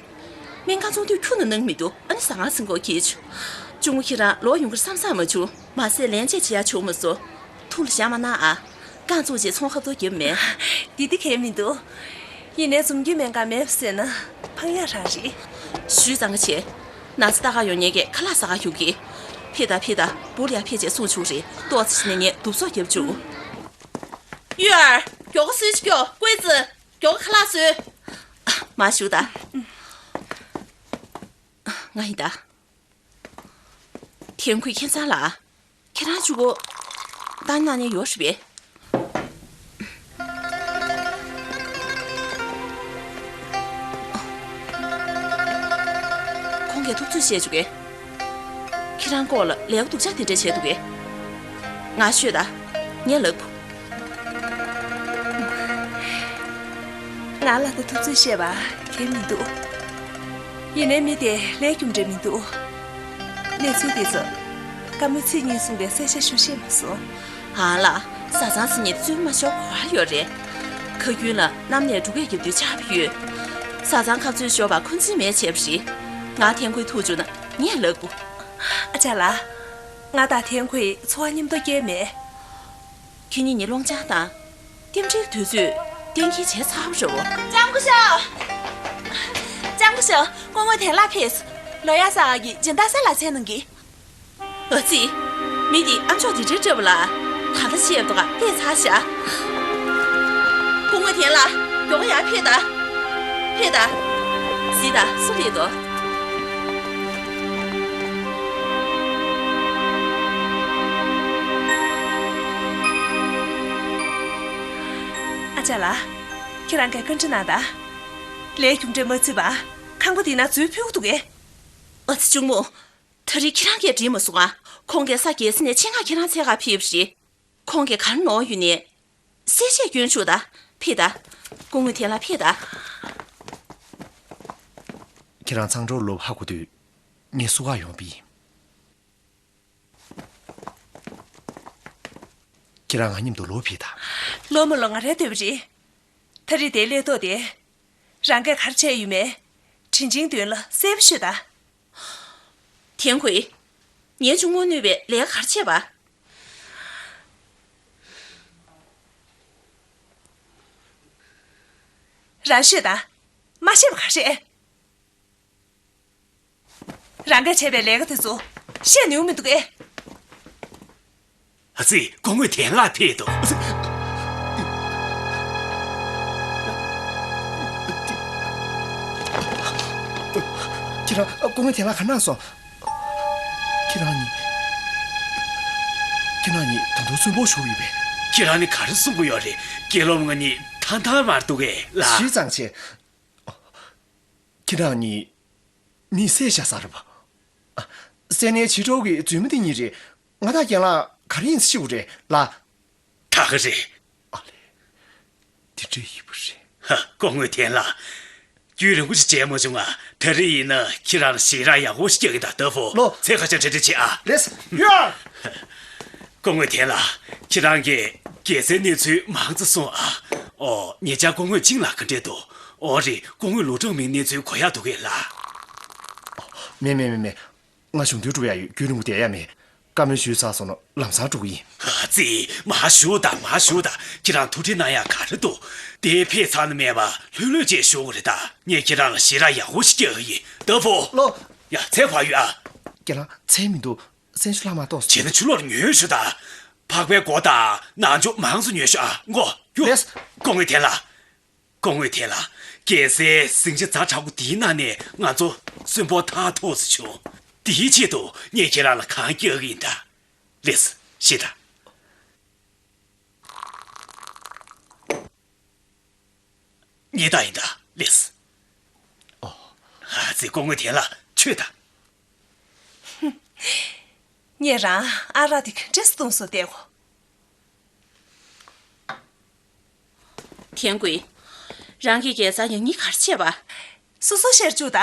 སྨན་ཁང་བཙོང་དུས་ཁྱོན་ནས་གནང་མི་འདུག་ཨ་ནི་ཟ་ཁང་ཟིན་དགོས་ཀྱི་བྱུང་། གཅུང་མོ་ཁྱེད་རང་ལོག་ཡོང་གི་རེད་བསམ་བསམ་མ་བྱུང་། མ་ཟད་ལན་ཆད་བྱེད་ཡ་བྱུང་མ་སོང་། ཐུགས་ལ་བཞག་མ་གནང་ཨ། རྐང་བཙུགས་རྗེས་ཚོང་ཁ་ཐོར་རྒྱབ་མེད། འདི་འདི་གལ་མི་འདུག་ཡིན་ནའི་འཛོམས་རྒྱུའི་སྨན་ཁང་མེད་པ་བཟོས་ན་ཕངས་ཡག་རང་རེད། ཞུས་ཙང་ཀ་བྱེད། ན་ཚ་ལྟ་ག་ཡོང་མཁན་གྱི་ཁ་ལག་ཟ་ག་ཞུགས་ཀྱི། ཕེབས་དང་ཕེབས་དང་། འབུར་ཡར་ཕེབས་རྗེས་གསུང་བྱུང་རེད། ཏོག་ཙམ་ཕྱིན་ནས་ངས་གདུབ་གསོག་རྒྱབ་བཅུག་གཡུ་ཡར། མགྱོགས་པོ་སུའི་ཆི་སྐྱོ་ཀུའི་ཙི། མགྱོགས་པོ་ཁ་ལག་བཟོས། མར་བཞུགས་དང་། ང་ཡིན་ད། ཐན་ཁུའེ་ཁྱེད་ཚང་ལ། ཁྱེད་རང་གཅིག་པོ་བཏང་གནང་མཁན་ཡོད་རེད་པས། ཁོང་གིས་ཐུབ་ཚོད་བཤད་བཅུག་གས། ཁྱེད་རང་སྐོར་ལ་ལས་ཀ་སྡུག་ཅག་དེ་འདྲ་བྱས་འདུག་གས། ང་ཤོད་ད། ངས་ལབ། ང་ལ་ད་ཐུབ་ཚོད་བཤད་པ་གལ་མི་འདུག་ཡིན་ནའི་མི་དེ་ལས་རྒྱུ་འབྲས་མི་འདུག་གནས་ཚུལ་དེ་ཚོ་བཀའ་མོལ་ཚིག་གཉིས་གསུངས་པའི་གསལ་ཆ་ཞུ་ཤེས་མ་སོང་། ཨང་ལགས། བཟའ་ཚང་ཟེར་མཁན་བཙུན་མ་ཤོར་ག་པར་ཡོད་རེད། ཁ་རྒྱུན་ལ་གནམ་ནས་འབྲུག་སྐད་རྒྱབ་དུས་ཆགས་པ་ཡོད། བཟའ་ཚང་ཁ་རྩོད་ཤོར་བ་འཁོན་འཛིན་མེད་བྱས་པ་རེད། ང་ཐན་ཁུའེ་ཐུག་བཅུག་ན་ངས་ལབ་དགོས། ཨ་ཅག་ལགས། ང་དང་ཐན་ཁུའེ་འཚོ་བ་མཉམ་དུ་སྐྱེལ་མེད། ཁྱེད་གཉིས་ནི་སློང་ཆང་དང་། རྟེན་འབྲེལ་དུས་ཚོད་གཏན་འཁེལ་བྱས་ཚར་བ་རེད་བ། ལྕམ་སྐུ་ཞབས། ལྕམ་སྐུ་ཞབས། སྐུ་ངོ་ཐན་ལགས་ཕེབས། ལོ་ཡག་ས་ག་གི་སྦྱིན་བདག་ས་ལ་མཚན་གནང་གི། ཨ་ཙི། མི་འདི་ཨ་མཆོག་འདི་འདྲའི་སྤྲད་པ་ལ། ད་ལྟ་བཤད་འདུག་ག་བལྟས་ཚར་ཤག་སྐུ་ངོ་ཐན་ལགས། མགྱོགས་པོ་ཡར་ཕེབས་དང་། ཕེབས་དང་། གཟིགས་དང་། སུ་སླེབས་འདུག་ཨ་ཅག་ལགས། ཁྱེད་རང་གིས་བཀའ་འདྲི་གནང་དང་། ལས་རྒྱུ་འབྲས་མ་བརྩིས་པར་ཁང་པ་འདི་ནང་འཛུལ་ཕོད་ཀྱི་འདུག་གས། ཨ་ཙི་གཅུང་མོ། ད་རེས་ཁྱེད་རང་གིས་འགྲིག་མ་སོང་ང་། ཁོང་གིས་ས་རྒྱལ་ས་ནས་ཆེད་མངགས་ཁྱེད་རང་འཚོལ་ག་ཕེབས་པ་རེད། ཁོང་གིས་ག་རེ་ནོར་ཡོད་ནའི། གསལ་བཤད་སྐྱོན་བཅུག་དང་། ཕེབས་དང་། སྐུ་ངོ་ཐན་ལགས་ཕེབས་དང་། ཁྱེད་རང་ཚང་སྒྲོག་ལོབ་ཧ་གོ་དུས། ངས་བསུ་ག་ཡོང་པ་ཡིན། ཁྱེད་རང་ང་མཉམ་དུ་ལོག་ཕེབས་དང་། ལོག་མ་ལོག་ང་རང་འདོད་པ་རེད། ད་རེས་དེའི་ཀླད་རྡོག་དེ། རང་གིས་ག་རེ་བྱས་ཡོད་མེད། དྲིན་ཆེན་མདུན་ལ་གསལ་པོ་ཤོད་དང་། ཐན་ཁུའེ། ངའི་གཅུང་མོ་གནོད་པའི་ལས་ཀ་ག་རེ་བྱས་པ། རང་ཤོད་དང་། མ་ཤེས་པ་ག་རེ་རེད། རང་གིས་བྱས་པའི་ལས་ཀ་དེ་ཚོ་བཤད་ནུས་མི་འདུག་གས། ཨ་ཙི། སྐུ་ངོ་ཐན་ལགས་ཕེབས་འདུག་ཁྱེད་རང་སྐུ་ངོ་ཐན་ལགས་ག་ན་སོང་། ཁྱེད་རང་གཉིས། ཁྱེད་རང་གཉིས་ད་དུང་གསོན་པོ་བཞུགས་ཡོད་པས། ཁྱེད་རང་ནི་ག་རེ་གསུང་གི་ཡོད་རེད། དགེ་སློབ་ང་གཉིས་ཐང་ཐང་མར་འདུག་གས་ལགས། ཞུས་ཙང་བྱས། ཁྱེད་རང་གཉིས་མི་བསད་བཞག་ས་རེད་པ། ཨ། བསད་ནའི་ཆིའུ་ཀྲོའུ་གི་མཛུབ་མོ་དེ་གཉིས་རེད། ང་དང་རྒན་ལགས་ག་རེ་ཡིན་ཤེས་དགོས་རེད་ལགས། ད་ག་རེད། ཨ་ལས། དེ་འདྲ་ཡིན་པ་རེད། ཧ། སྐུ་ངོ་ཐན་ལགས། རྒྱུན་རིང་པོ་ཞིག་བྱས་མ་བྱུང་ང་། ད་རེས་ཡིན་ན་ཁྱེད་རང་ལ་ཞེ་དྲག་ཡག་པོ་ཞིག་སྐྱེལ་གི་ད་ལྟ་བུ། ལོ། ཚེ་ཁ་ཤས་གྲ་སྒྲིག་བྱེད་ཨ། ལེས། ཡ། སྐུ་ངོ་ཐན་ལགས། ཁྱེད་རང་གིས་རྒྱལ་སའི་གནས་ཚུལ་མང་ཙམ་གསུངས་ཨ། ཨོ། ཉེ་ཆར་སྐུ་ངོ་ཅིང་ལགས་ག་འདྲས་འདུག་ཨོ་རེད། སྐུ་ངོ་ལུའུ་ཀྲང་མིང་གནས་ཚུལ་གོ་ཡག་འདུག་གས་ལགས། མེད་མེད་མེད་མེད། ང་གཞུང་དོན་སྒྲུབ་ཡག་ཡོད། རྒྱུན་རིང་པོ་བསྡད་ཡག་མེད། བཀའ་མོལ་ཞུས་ཚར་སོང་ན་ལམ་སང་འགྲོ་གི་ཡིན། ཨ་ཙི། མར་བཞུགས་དང་། མར་བཞུགས་དང་། ཁྱེད་རང་ཐུགས་ཁྲལ་གནང་ཡག་ག་རེ་འདུག་དེ་ཕེབས་ཚར་ན་མེད་པ་ལྷོད་ལྷོད་བྱས་བཞུགས་དགོས་རེད་ད། ངས་ཁྱེད་རང་ལ་ཞེ་དྲག་ཡག་པོ་ཞིག་སྐྱེལ་གི་ཡིན། ལྟ་བུ། ལོ། ཡ། ཚལ་བབས་ཡོད་ཨ། རྒན་ལགས། ཚལ་མི་འདུག་སེམས་ཤུགས་ལྷག་མ་གཏོང་། བྱས་ན་ཕྱི་ལོགས་ལ་ཉོས་ཤོག་ད། ཕག་པའི་མགོ་དང་ནང་ཆུ་མང་ཙམ་ཉོས་ཤོག་ཨ། མགོ་རྒྱུགས། ལེས། སྐུ་ངོ་ཐན་ལགས། སྐུ་ངོ་ཐན་ལགས། རྒྱལ་སའི་ཟིང་ཆ་ཛ་དྲག་པོ་འདིའི་ནང་ནས་ང་ཚོ་གསོན་པོ་ཐར་ཐུབ་ཙམ་བྱུང་། འདིའི་ཆེད་དུ་ངས་ཁྱེད་རང་ལ་གང་སྐྱེལ་གི་ཡིན་ད། ལེས། ཤེས་དང་། ངས་བཏང་ཡིན་ད། ལེགས། ཨོ། ཨ་ཙི། སྐུ་ངོ་དེ་ལ་ཆོས་དང་། ངས་རང་ཨ་རག་དེ་ག་འདྲས་སེ་བཏུང་སོང་བལྟས་གོ། ཐན་ཀུའེ། རང་གིས་རྒྱལ་ཚང་ཡང་སྙིང་ག་རེ་བྱས་པ། སོ་སོ་བཤད་བཅུག་ད།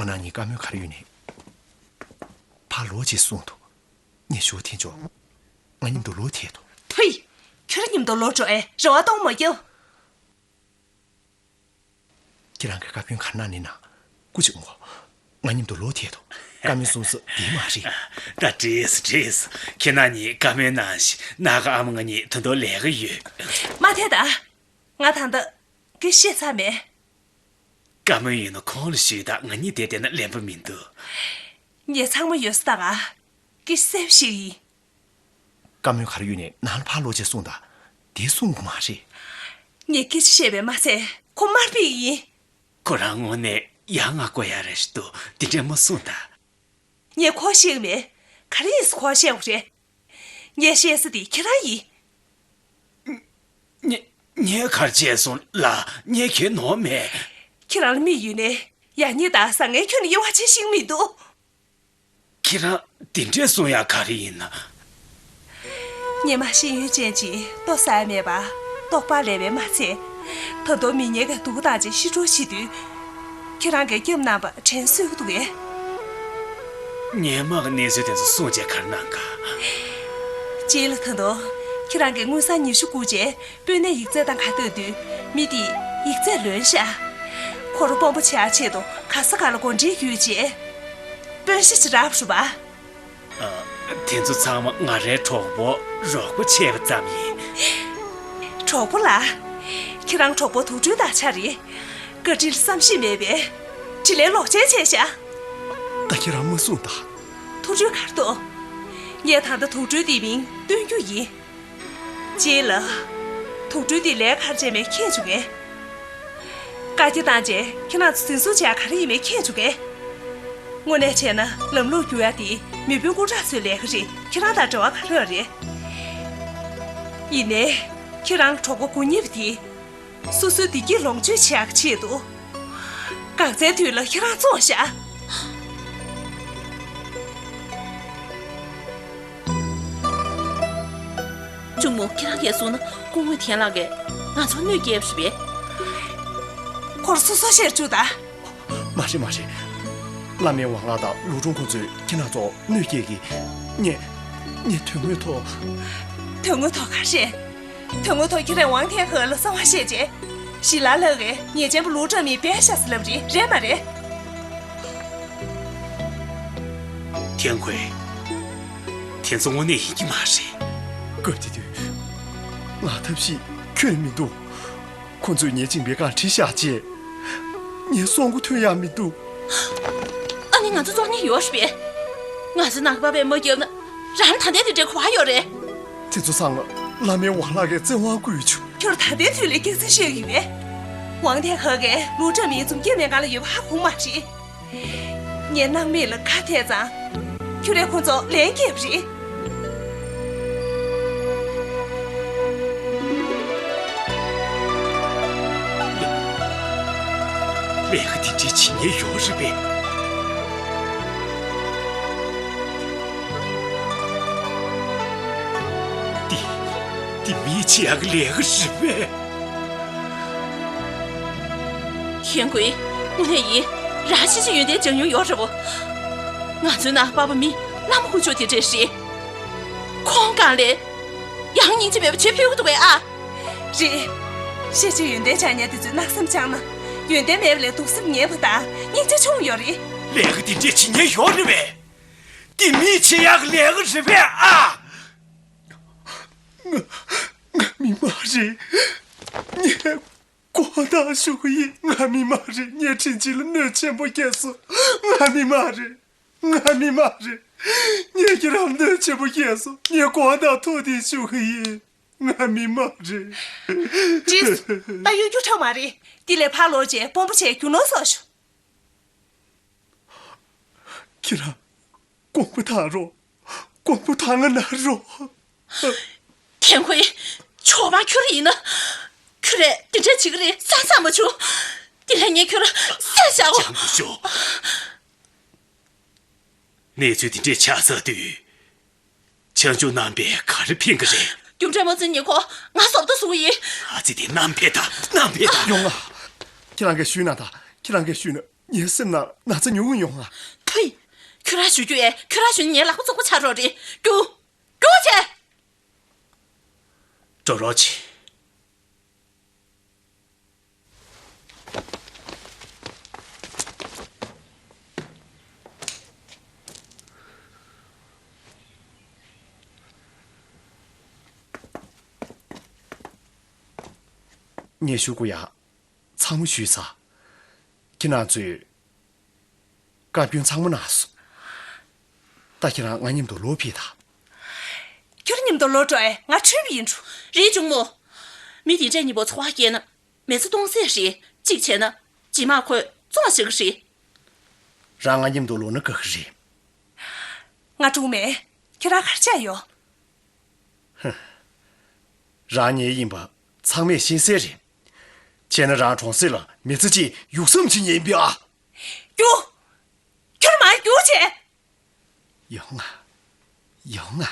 ང་རང་གཉིས་བཀའ་མོལ་ག་རེ་ཡོད་ནའི་ཕར་ལོག་ཅེས་གསུངས་འདུག་ངས་ཞུ་བ་འཐེན་ཆོག་ང་མཉམ་དུ་ལོག་ཐལ་འདུག་ཐུའི། ཁྱོད་རང་མཉམ་དུ་ལོག་འགྲོ་ཨེ། རེ་བ་གཏོང་མ་རྒྱུ། ཁྱེད་རང་གིས་བཀའ་བཀྱོན་ག་རེ་གནང་ནའི་གནང་། སྐུ་མཁྱེན་གོ། ང་མཉམ་དུ་ལོག་ཐལ་འདུག་བཀའ་མོལ་གསུང་ས་འདི་མ་རེད། ད་འགྲིགས་སོང་འགྲིགས་སོང་། ཁྱེད་རྣམ་གཉིས་བཀའ་མོལ་གནང་ཞིག་ནང་གི་ཨ་མ་ང་གཉིས་ད་དུང་ལས་ཀ་ཡོད། མ་ཐད་ད། ང་ད་ལྟ་སྐད་བཤད་ཚར་མེད། བཀའ་མོལ་ཡོད་ན་ཁོང་ལ་ཞུས་དང་། ང་གཉིས་འདིར་བསྡད་ན་ལན་པ་མི་འདུག་ངས་ཚང་མ་ཡོད་ས་ད་ག་སྐད་གསལ་པོ་བཤད་ཀྱི་ཡིན། བཀའ་མོལ་ག་རེ་ཡོད་ནའི་ནང་ལ་ཕར་ལོག་ཅེས་གསུངས་དང་། དེ་གསུང་དགོས་མ་རེད། ངས་སྐད་ཆ་བཤད་པས་མ་ཚད་ཁོ་དམར་ཕུད་ཀྱི་ཡིན། ཁོ་རང་དངོས་གནས་ཡ་ང་དགོས་ཡ་རེད་ཤག་འདུག་དེ་འདྲས་མ་གསུངས་དང་། ངས་ཁོ་བཤད་ཀྱི་མེད། ག་རེ་ཡིན་ཟེར་ཁོ་བཤད་དགོས་རེད། ངས་བཤད་ས་དེ་ཁྱེད་རང་ཡིན། ངས་ངས་ག་རེ་བྱས་སོང་ལགས། ངས་གང་ཡང་ནོར་མེད། ཁྱེད་རང་ལ་མིག་ཡོད་ནའི་ཡང་སྙིང་དང་བཟང་ངན་ཁྱོན་ནས་དབྱེ་བ་ཕྱེ་ཤེས་ཀྱི་མི་འདུག་ཁྱེད་རང་དེ་འདྲས་གསུང་ཡག་ག་རེ་ཡིན་ན། སྔོན་མ་ཤེས་ཡོན་ཅན་གྱིས་ལྟོ་ཟ་ཡ་མེད་པ་ལྟོགས་པ་ལས་པས་མ་ཚད། ད་དུང་མི་ངན་གྱིས་སྡུག་བཏང་བྱས་ཤི་འགྲོ་བྱེད་དུས། ཁྱེད་རང་གིས་སྐྱབས་གནང་བ་དྲན་གསོས་ཀྱི་འདུག་གས། སྔོན་མ་གི་གནས་ཚུལ་དེ་ཚོ་གསུངས་བྱས་ག་རེ་གནང་ག་རྗེས་ལ་ད་དུང་ཁྱེད་རང་གིས་དངུལ་སྲང་ཉི་ཤུ་བསྐུར་བྱས། དཔོན་གནས་ཡིག་ཚད་དང་ཁ་གཏད་དུས་མི་དེས་ཡིག་ཚད་ལོན་ཤག་ཁོ་རང་དཔོན་པོ་ཆགས་ཆེད་དུ་ག་ས་ག་ལ་གོ་སྒྲིག་ཡོད་ཅེས་དཔོན་ཞབས་ཀྱིས་ར་བ་རུ་བ། ཨ། དེ་ཚོ་ཚང་མ་ང་རའི་གྲོགས་པོ་རོགས་པ་བྱས་པ་ཙམ་ཡིན། གྲོགས་པོ་ལ། ཁྱེད་རང་གྲོགས་པོ་དུག་སྦྲུལ་དང་ཆ་རེད། བཀའ་དྲིན་ལ་བསམ་ཤེས་མེད་པས། དྲིན་ལན་ལོག་འཇལ་བྱས་ཤག་ད་ཁྱེད་རང་མ་གསུངས་དང་། དུག་སྦྲུལ་གར་འདུག་ངས་ད་ལྟ་དུག་སྦྲུལ་དེའི་མིང་སྟོན་རྒྱུ་ཡིན། རྗེས་ལ། དུག་སྦྲུལ་འདི་ལས་ཀ་ག་རེ་བྱས་མེད་མཁྱེན་བཅུག་གས། བཀའ་རྒྱ་བཏང་རྗེས་ཁྱེད་རང་ཚོ་འཛིན་བཟུང་བྱས་ག་རེ་ཡིན་མེད་མཁྱེན་བཅུག་གས། དངོས་གནས་བྱས་ན་ལམ་ལུགས་བསྒྱུར་ཡ་དེ་མི་དཔོན་སྐུ་དྲག་ཚོའི་ལས་ཀ་རེད། ཁྱེད་རང་དང་འབྲེལ་བ་ག་རེ་ཡོད་རེད། ཡིན་ནའི། ཁྱེད་རང་གྲོགས་པོ་དགུ་ཉེ་བ་དེ། སོ་སོའི་བདེ་སྐྱིད་ལོངས་སྤྱོད་བྱེད་ཡག་ཆེད་དུ། འགག་རྩའི་དུས་ལ་ཁྱེད་རང་བཙོང་བཞག་གཅུང་མོ། ཁྱེད་རང་གིས་གསུངས་ན་སྐུ་ངོ་ཐན་ལགས་ཀྱིས་ང་ཚོར་གནོད་སྐྱེལ་བ་རེད་པས། ཁོར་སོ་སོ་བཤད་བཅུག་ད། མ་རེད་མ་རེད། བླ་མའི་ཝང་ལགས་དང་ལུའུ་ཀྲུང་ཁོང་ཚོས་ཁྱེད་རང་ཚོར་གནོད་སྐྱེལ་གྱི། ངས། ངས་དོན་དངོས་ཐོག་དོན་དངོས་ཐོག་ག་རེ་རེད། དོན་དངོས་ཐོག་ཁྱེད་རང་ཝང་ཐན་ཧེ་ལ་གསང་བ་བཤད་རྗེས། ཞི་ལ་ལགས་ཀྱིས་ཉེས་ཅན་པ་ལུའུ་ཀྲང་མིང་སྦས་བཞག་ཟེར་ལབ་རེད། རེད་མ་རེད། ཐན་ཀུའེ། དེ་ཚོ་དངོས་གནས་ཡིན་གྱི་མ་རེད། སྐབས་དེ་དུས། ང་ཐབས་ཤེས་ཁྱོན་མི་འདུག་ཁོ་ཚོས་ཉེས་ཅན་པའི་བཀའ་ཁྲིད་བཞག་རྗེས། ངས་སྲོག་མགོ་ཐོན་ཡག་མི་འདུག་ཨ་ནི་ང་ཚོ་བཙོང་མཁན་ཡོད་རེད་པས། ང་ཚོའི་ནང་གི་པ་ཕས་མ་བརྒྱབ་ན། རང་ད་ལྟའི་དེ་འདྲའི་གོ་བ་ཡོད་རེད། དེ་ཚོ་ཚང་མ་བླ་མའི་ཝང་ལགས་ཀྱིས་བཙན་དབང་བཀོལ་བྱུང་། ཁྱོད་ད་ལྟའི་དུས་ལ་སྐྱག་རྫུན་བཤད་ཀྱི་ཡོད་པས། ཝང་ཐན་ཧེ་གིས་ལུའུ་ཀྲང་མིང་མཚམས་སྐྱེལ་མེད་གང་ལ་ཡོད་པ་ཧ་གོ་མ་རེད། ངས་སྣང་མེད་ལ་ཁ་གཏད་ཙང་། ཁྱོད་རས་ཁོ་ཚོ་ལན་བསྐྱལ་བ་རེད། ལས་ཀ་དེ་འདྲའི་བྱེད་མཁན་ཡོད་རེད་པས། འདི། འདི་མིས་བྱེད་ཡག་གི་ལས་ཀ་རེད་པས། ཐན་ཀུའེ། དངོས་གནས་ཡིན། རང་ཤེས་བྱ་ཡོན་ཏན་སྦྱང་མྱོང་ཡོད་རེད་པོ། ང་ཚོའི་ནང་པ་ཕ་མི་རྣམ་དཀོན་མཆོག་དེ་འདྲས་རེད། ཁོང་གང་ལས་ཡང་སྙིང་རྗེ་མེད་པ་བྱེད་ཕོད་ཀྱི་འདུག་གས་ཨ། རེད། ཤེས་བྱ་ཡོན་ཏན་སྦྱང་མཁན་དེ་ཚོས་གནག་སེམས་བཅངས་ན་ཡོན་ཏན་མེད་པ་ལས་སྡུག་སེམས་ངན་པ་དང་སྙིང་རྗེ་ཆུང་ཡོད་རེད། ལས་ཀ་དེ་འདྲས་བྱེད་མཁན་ཡོད་རེད་པས། འདི་མིས་བྱེད་ཡག་གི་ལས་ཀ་རེད་པས་ཨ། ང་ང་མི་མ་རེད། ངས་དགོངས་དག་ཞུ་གི་ཡིན། ང་མི་མ་རེད། ངས་དྲིན་ཅན་ལ་གནོད་ཆེན་པོ་བསྐྱལ་སོང་། ང་མི་མ་རེད། ང་མི་མ་རེད། ངས་ཁྱེད་རང་གནོད་ཆེན་པོ་བསྐྱལ་སོང་། ངས་དགོངས་དག་ཐུགས་བདེན་ཞུ་གི་ཡིན། ང་མི་མ་རེད། ཀྲིས། ད་གཡོ་སྒྱུ་ཁྲམ་མ་རེད། འདི་ལས་ཕར་ལོག་བྱས་དཔོན་པོ་བྱས་རྒྱུ་ནོར་བཟོ་ཤོག་ཁྱེད་རང་དགོངས་པ་དག་རོགས། དགོངས་པ་དག་ང་ན་རོགས། ཐན་ཁུན། ཆོག་མ་ཁྱོད་ཡིན་ན། ཁྱོད་རས་དེ་འདྲ་བྱེད་ཀྱི་རེད་བསམ་བསམ་མ་བྱུང་། དེ་ལས་ངས་ཁྱོད་བསད་བཞག་གོ། སྐྱབས་མགོན་ཤོག་གནས་ཚུལ་དེ་འདྲའི་ཆགས་ཚར་དུས། ཁྱེད་ཚོ་རྣམ་པས་ག་རེ་ཕན་གི་རེད། རྒྱུ་འབྲས་མ་འཛིན་ཉེ་ཁོ་ང་བཟོ་ལྟ་བཟུང་ཡིན། ཨ་ཙི་དེ་རྣམ་པས་ད་རྣམ་པས་ད། ཡོང་ང་། ཁྱེད་རང་གིས་ཞུས་ན་ད་ཁྱེད་རང་གིས་ཞུས་ན་ངའི་སེམས་ནང་ན་ཚ་ཉུང་ངུ་ཡོང་ང་། ཕུ། ཁྱོད་རང་ཞུ་རྒྱུ་ཨེ་ཁྱོད་རང་ཞུ་ན་ངའི་ལག་པ་བཙོག་པ་ཆགས་འགྲོ་རེད། རྒྱུགས། རྒྱུགས་བྱས། འགྲོ་རོགས་བྱེད། ངས་ཞུ་དགོས་ཡ། ཚང་མ་ཞུས་ཚར། ཁྱེད་རང་ཚོས་བཀའ་བཀྱོན་ཚང་མ་གནང་སོང་། ད་ཁྱེད་རང་ང་མཉམ་དུ་ལོག་ཕེབས་དང་། ཁྱོད་མཉམ་དུ་ལོག་འགྲོ་ཨེ་ང་ཁྲོན་པ་ཡིན་འགྲོ། རེད་གཅུང་མོ། མི་དེ་འདྲས་གཉིས་པོ་འཚོ་བ་སྐྱེལ་ན་མི་ཚེ་སྟོང་ཟད་རེད། གཅིག་བྱས་ན་རྗེས་མ་ཁོས་བཙོང་བ་བྱེད་ཀྱི་རེད། རང་ང་མཉམ་དུ་ལོག་ན་དགའ་གི་རེད། ང་གྲོངས་མེད། ཁྱེད་རང་ག་རེ་བྱས་ཡོད། རང་ཉིད་ཡིན་པ་ཚང་མས་ཤེས་གསལ་རེད། བྱས་ན་རང་གྲོང་གསེབ་ལ་མི་ཚེ་གཅིག་ཡུགས་སམ་ཅིག་ཉན་པ་ཨ། རྒྱུགས། ཁྱོད་མར་རྒྱུགས་བྱས། ཡོང་ང་། ཡོང་ང་།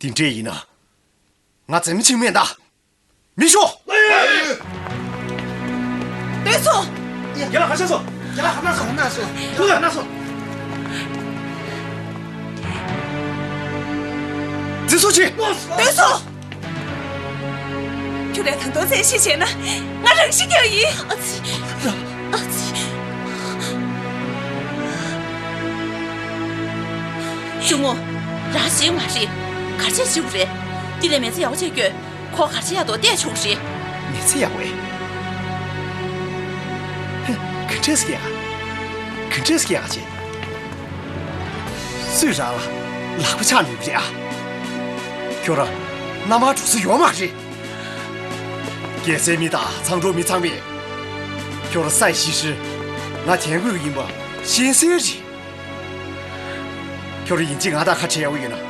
དེ་འདྲས་ཡིན་ན། ང་འཛེམ་ཅིག་མེད་ད། མི་ཤོག་སྡོད་སོང་། རྒན་ལགས་ཧ་ཤ་སོང་། རྒན་ལགས་ཧ་ན་སོང་། ཧ་ན་སོང་། ཁྱོད་ཧ་ན་སོང་། འཛིན་བཟུང་བྱེད། སྡོད་སོང་། ཁྱོད་རས་ད་དུང་བཙན་ཤེད་བྱས་ན་ང་རང་ཤི་རྒྱག་ཡིན། ཨ་ཙི། ཨ་ཙི། གཅུང་མོ། རང་ཤེས་མ་རེད། ག་རེ་བྱེད་དགོས་རེད། འདི་ལས་མི་ཚེ་ཡག་པོ་བྱེད་དགོས། ཁོ་ག་རེ་ཡག་ཏུ་བལྟས་ཆོག་རེད། མི་ཚེ་ཡག་པོ། ཧེ། ག་འདྲས་སེ་ཡག་ག་འདྲས་སེ་ཡག་བྱེད། སུས་རང་ལ་ལག་པ་འཆང་ནུས་རེད་ཨ། ཁྱོད་རང་མནའ་མར་འགྲོ་ས་ཡོད་མ་རེད། རྒྱལ་སའི་མི་དང་མཚང་འབྲོག་མི་ཚང་མས་ཁྱོད་རང་ས་ཡི་ཤི་ཤི་ང་དྲན་གྱི་ཡོད་པ་ཤེས་གསལ་རེད། ཁྱོད་རང་ཡིན་གཅིག་ང་དང་ཁ་བྲལ་ཡག་པོ་ཡོད་ན།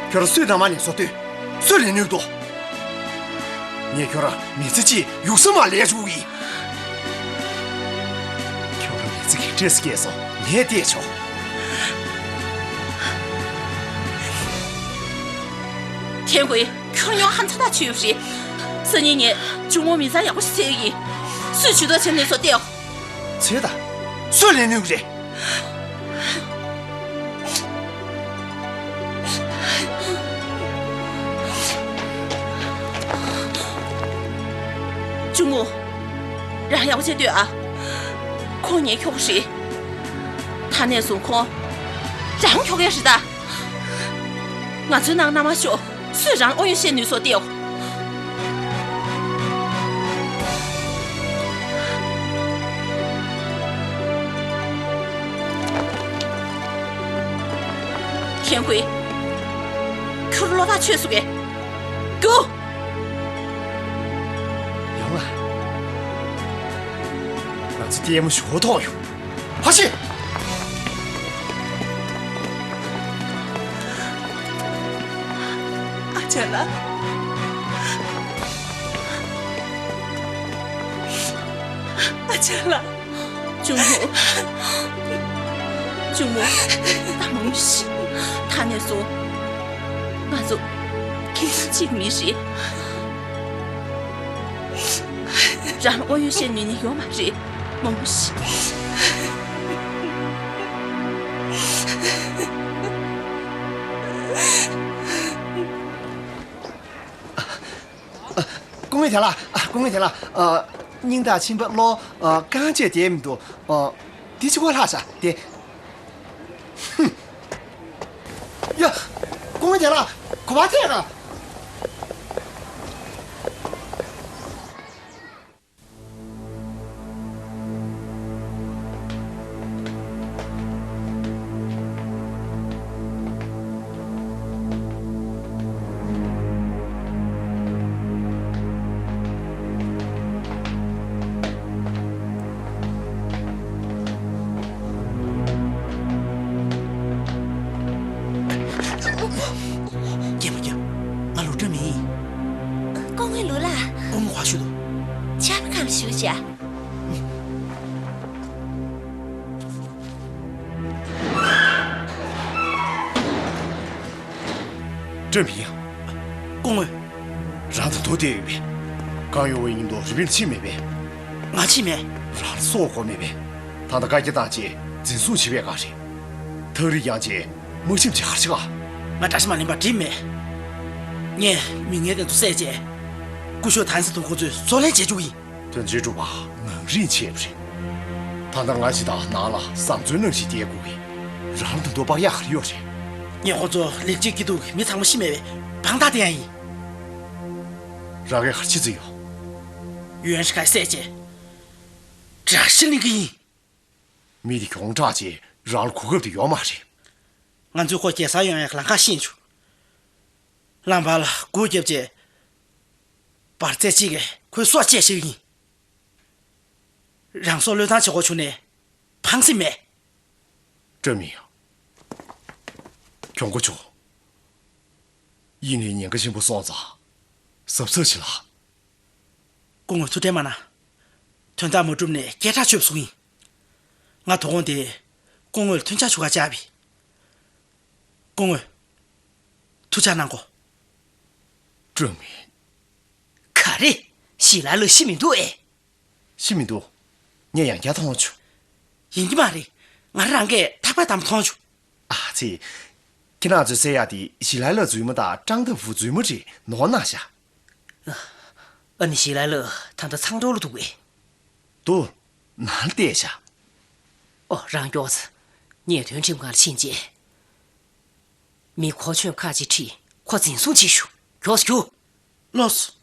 ཁྱོད་རང་སུས་མནའ་མར་ལེན་སྲོལ་བཏོད། སུས་ལེན་ནུས་འདུག་ངས་ཁྱོད་རང་མི་ཚེ་གཅིག་ཡུགས་ས་མར་ལེན་བཅུག་གི་ཡིན། ཁྱོད་རང་མི་ཚེ་ག་འདྲས་སེ་སྐྱེལ་སོང་ངས་བལྟས་ཆོག་ཐན་ཀུའེ། ཁྱོད་རང་ཧང་ཚ་ཐག་ཆོད་ཡོད་རེད། སང་ཉིན་ངས་གཅུང་མོ་མི་ཚང་ཡག་པོ་ཞིག་བཙལ་ཡིན། སུས་ཇུས་གཏོགས་བྱེད་ནུས་སོ་བལྟའོ། བྱེད་དང་། སུས་ལེན་ནུས་རེད། གཅུང་མོ། རང་ཡག་པོ་བྱེད་སྡོད་ཨ། ཁོང་ངའི་ཁྱོ་ག་རེད། ད་ནས་བཟུང་ཁོང་རང་ཁྱོ་ག་རེད་ད། ང་ཚོའི་ནང་མནའ་མ་ཤོར། སུས་རང་ཨོ་ཡོད་བཤད་ནུས་སོ་བལྟའོ། ཐན་ཀུའེ། ཁྱོད་བློ་ཐག་ཆོད་སོང་གས། རྒྱུགས། ཡོང་ང་། ང་ཚོ་ལྟད་མོ་ཞོར་ཐོག་ཡོང་། ཕ་ཤི། ཨ་ཅག་ལགས། ཨ་ཅག་ལགས། གཅུང་མོ། གཅུང་མོ། ད་མ་ངུ་ཤིག་ད་ནས་བཟུང་ང་ཚོ་ཁྱིམ་ཚང་གཅིག་མི་རེད། རང་ཨོ་ཡོད་བཤད་ནུས་ནི་ཡོད་མ་རེད། མ་ངུ་ཤིག་སྐུ་ངོ་དེ་ལ། སྐུ་ངོ་དེ་ལ། ཨ། སྙིང་དང་མཆིན་པ་གློ། ཨ། རྐང་རྗེས་བསྡད་མི་འདུག་ཨ། འདི་ཕྱི་བོ་ལྷག་བྱ་དེ། ཧུམ། ཡ། སྐུ་ངོ་དེ་ལ་གོ་བ་ཐད་ག་རྒྱལ་པོ་རྒྱལ། སྐུ་ངོ་ལུག་ལགས། སྐུ་ངོ་ག་བཞུགས་འདུག་ཆབ་ཁང་ལ་བཞུགས་བྱས། ཀྲེང་མིང་། སྐུ་ངོ། རང་དང་དོ་བདེ་ཡོད་པས། གང་ཡོང་བའི་ཉིན་དུ་རི་པིན་ཕྱིན་མེད་པས། ང་ཕྱིན་མེད། རང་ལ་སྲོག་དགོས་མེད་པས། ད་ལྟ་བཀའ་རྒྱ་བཏང་རྗེས་འཛིན་བཟུང་བྱེད་པའི་སྒང་རེད། ཐག་རིང་ཡང་རྗེས་མ་ཁྲིམས་ཀྱི་གར་ཆེ་ག་ང་བཀྲ་ཤིས་མ་ལེན་པ་འགྲིག་མེད། ངས་མི་ངན་དེ་ཚོ་བསད་རྗེས། སྐུ་ཞབས་ཐན་སི་དང་ཁོ་ཚོས་བཙོན་ལེན་བྱེད་རྒྱུ་ཡིན། དོན་ཆེན་གྲུབ་པ་ངང་རིང་བྱས་པ་རེད། ད་ལྟ་ང་ཞིག་དང་ནང་ལ་བཟང་བཙོན་ནང་ཞིག་བསྡད་དགོས་ཀྱི། རང་ལ་ད་དུང་དཔག་ཡག་ག་རེ་ཡོད་རེད། ངས་ཁོ་ཚོ་ལེགས་བྱས་སྐྱིད་སྡུག་གི་མི་ཚང་མ་ཤི་མེད་པའི་དཔང་རྟགས་དེ་ཡང་ཡིན། རང་གིས་ག་རེ་བྱེད་རྩིས་ཡོད། ཡུན་ཧྲི་ཁའི་བསད་རྗེས། དགྲ་ཤ་ལེན་གྱི་ཡིན། མི་དེ་གྱོང་དྲག་རྗེས་རང་ལ་གོ་སྐབས་དེ་ཡོད་མ་རེད། ང་ཚོས་ཁོ་རྒྱལ་སར་ཡོང་ཡག་ལམ་ཁ་ཤེས་བྱུང་། ལམ་བར་ལ་སྒུག་བརྒྱབ་རྗེས། འབར་རྫས་གཅིག་གིས་ཁོའི་སྲོག་བཅད་བཞག་ཡིན། རང་སྲོག་བློས་བཏང་བྱེད་དགོས་བྱུང་ནས་ཕངས་སེམས་མེད། ཀྲེང་མིང་། གྱོང་གོ་ཆོག་ཡིན་ནའི་ཉེན་ཁ་ཆེན་པོ་སོང་ཙང་། གཟབ་གཟབ་བྱེད་ལ། སྐུ་ངོ་ཐུགས་ཁྲལ་མ་གནང་། དོན་དག་མ་གྲུབ་ནས་སྐད་གྲགས་ཆོད་པ་བཟོ་གི་ཡིན། ང་དོ་དགོང་དེ་སྐུ་ངོ་ལ་མཐུན་རྐྱང་ཞུ་ག་བཅར་བ་ཡིན། སྐུ་ངོ། ཐུགས་ཅག་གནང་གོ། ཀྲུང་མིན། ག་རེ། ཞི་ལ་ལོ་ཤི་མི་འདུག་ཨེ། ཤི་མི་འདུག་ངས་ཡང་བསྐྱར་མཐོང་བྱུང་། ཡིན་གྱི་མ་རེད། ང་རང་གིས་ཐག་པ་དམ་པོ་མཐོང་བྱུང་། ཨ་ཙི། ཁྱེད་རང་ཚོས་བསད་ཡག་དེ་ཞི་ལ་ལོ་རྫུན་མ་དང་ཀྲང་ཏེ་ཧྥུ་རྫུན་མ་རེད་ནོར་གནང་ཤག་ཨ་ནི་ཞི་ལ་ལོ་ད་ལྟ་ཚང་ཀྲོའུ་ལ་འདུག་གས། འདུག་ནང་ལ་བསྡད་ཤག་ཨོ་རང་མགྱོགས་ཙམ། ངས་དོན་ཁྲིམས་ཁང་ལ་ཕྱིན་རྗེས། མི་གོ་ཆོད་ཁག་ཅིག་ཁྲིད་ཁོ་འཛིན་བཟུང་བྱེད་ཤོག་མགྱོགས་སུ་རྒྱུགས། ལགས་སོ།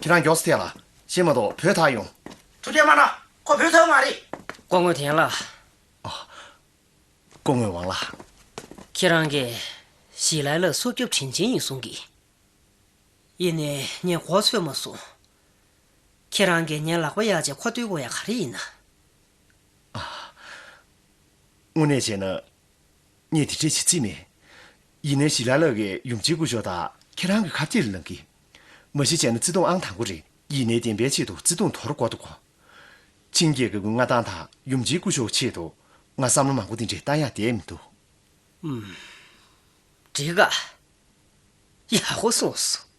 ཁྱེད་རང་མགྱོགས་སུ་ཐད་ལ། ཤེས་མ་གཏོགས་བུད་ཐར་ཡོང་། ཐུགས་ཁྲལ་མ་གནང་། ཁོ་བུད་ཐར་མ་རེད། སྐུ་ངོ་ཐན་ལགས། སྐུ་ངོ་ཝང་ལགས། ཁྱེད་རང་གིས་ཞི་ལའི་ལགས་སྲོག་སྐྱོབ་དྲིན་ཆེན་ཡིན་གསུང་གི། ཡིན་ནའི་ངས་གོ་ཚོད་མ་སོང་། ཁྱེད་རང་གིས་ངའི་ལག་པ་གཡར་བྱས་ཁོ་བཏུལ་དགོས་ཡ་ག་རེ་ཡིན་ན། དངོས་གནས་བྱས་ན། ངས་དེ་འདྲས་བྱེད་རྩིས་མེད། ཡིན་ནའི་ཞི་ལའི་ལགས་ཀྱིས་ཡུམ་ཆེན་སྐུ་ཞབས་དང་ཁྱེད་རང་གི་ཁ་གཏད་ལ་ལངས་ཀྱི། མ་གཞི་བྱས་ན་བརྩེ་དུང་ཨང་དང་པོ་རེད། ཡིན་ནའི་བདེན་པའི་ཆེད་དུ་བརྩེ་དུང་དོར་དགོས་འདུག་གོ། ཆིང་རྒྱལ་ཁབ་ཀྱི་མངའ་ཐང་དང་ཡུམ་ཆེན་སྐུ་ཞབས་ཆེད་དུ་ང་བསམ་བློ་མང་པོ་དེ་འདྲས་བཏང་ཡག་བསྡད་མི་འདུག་ཨུམ། འགྲིག་ག་ཡག་པོ་གསུངས་སོང་།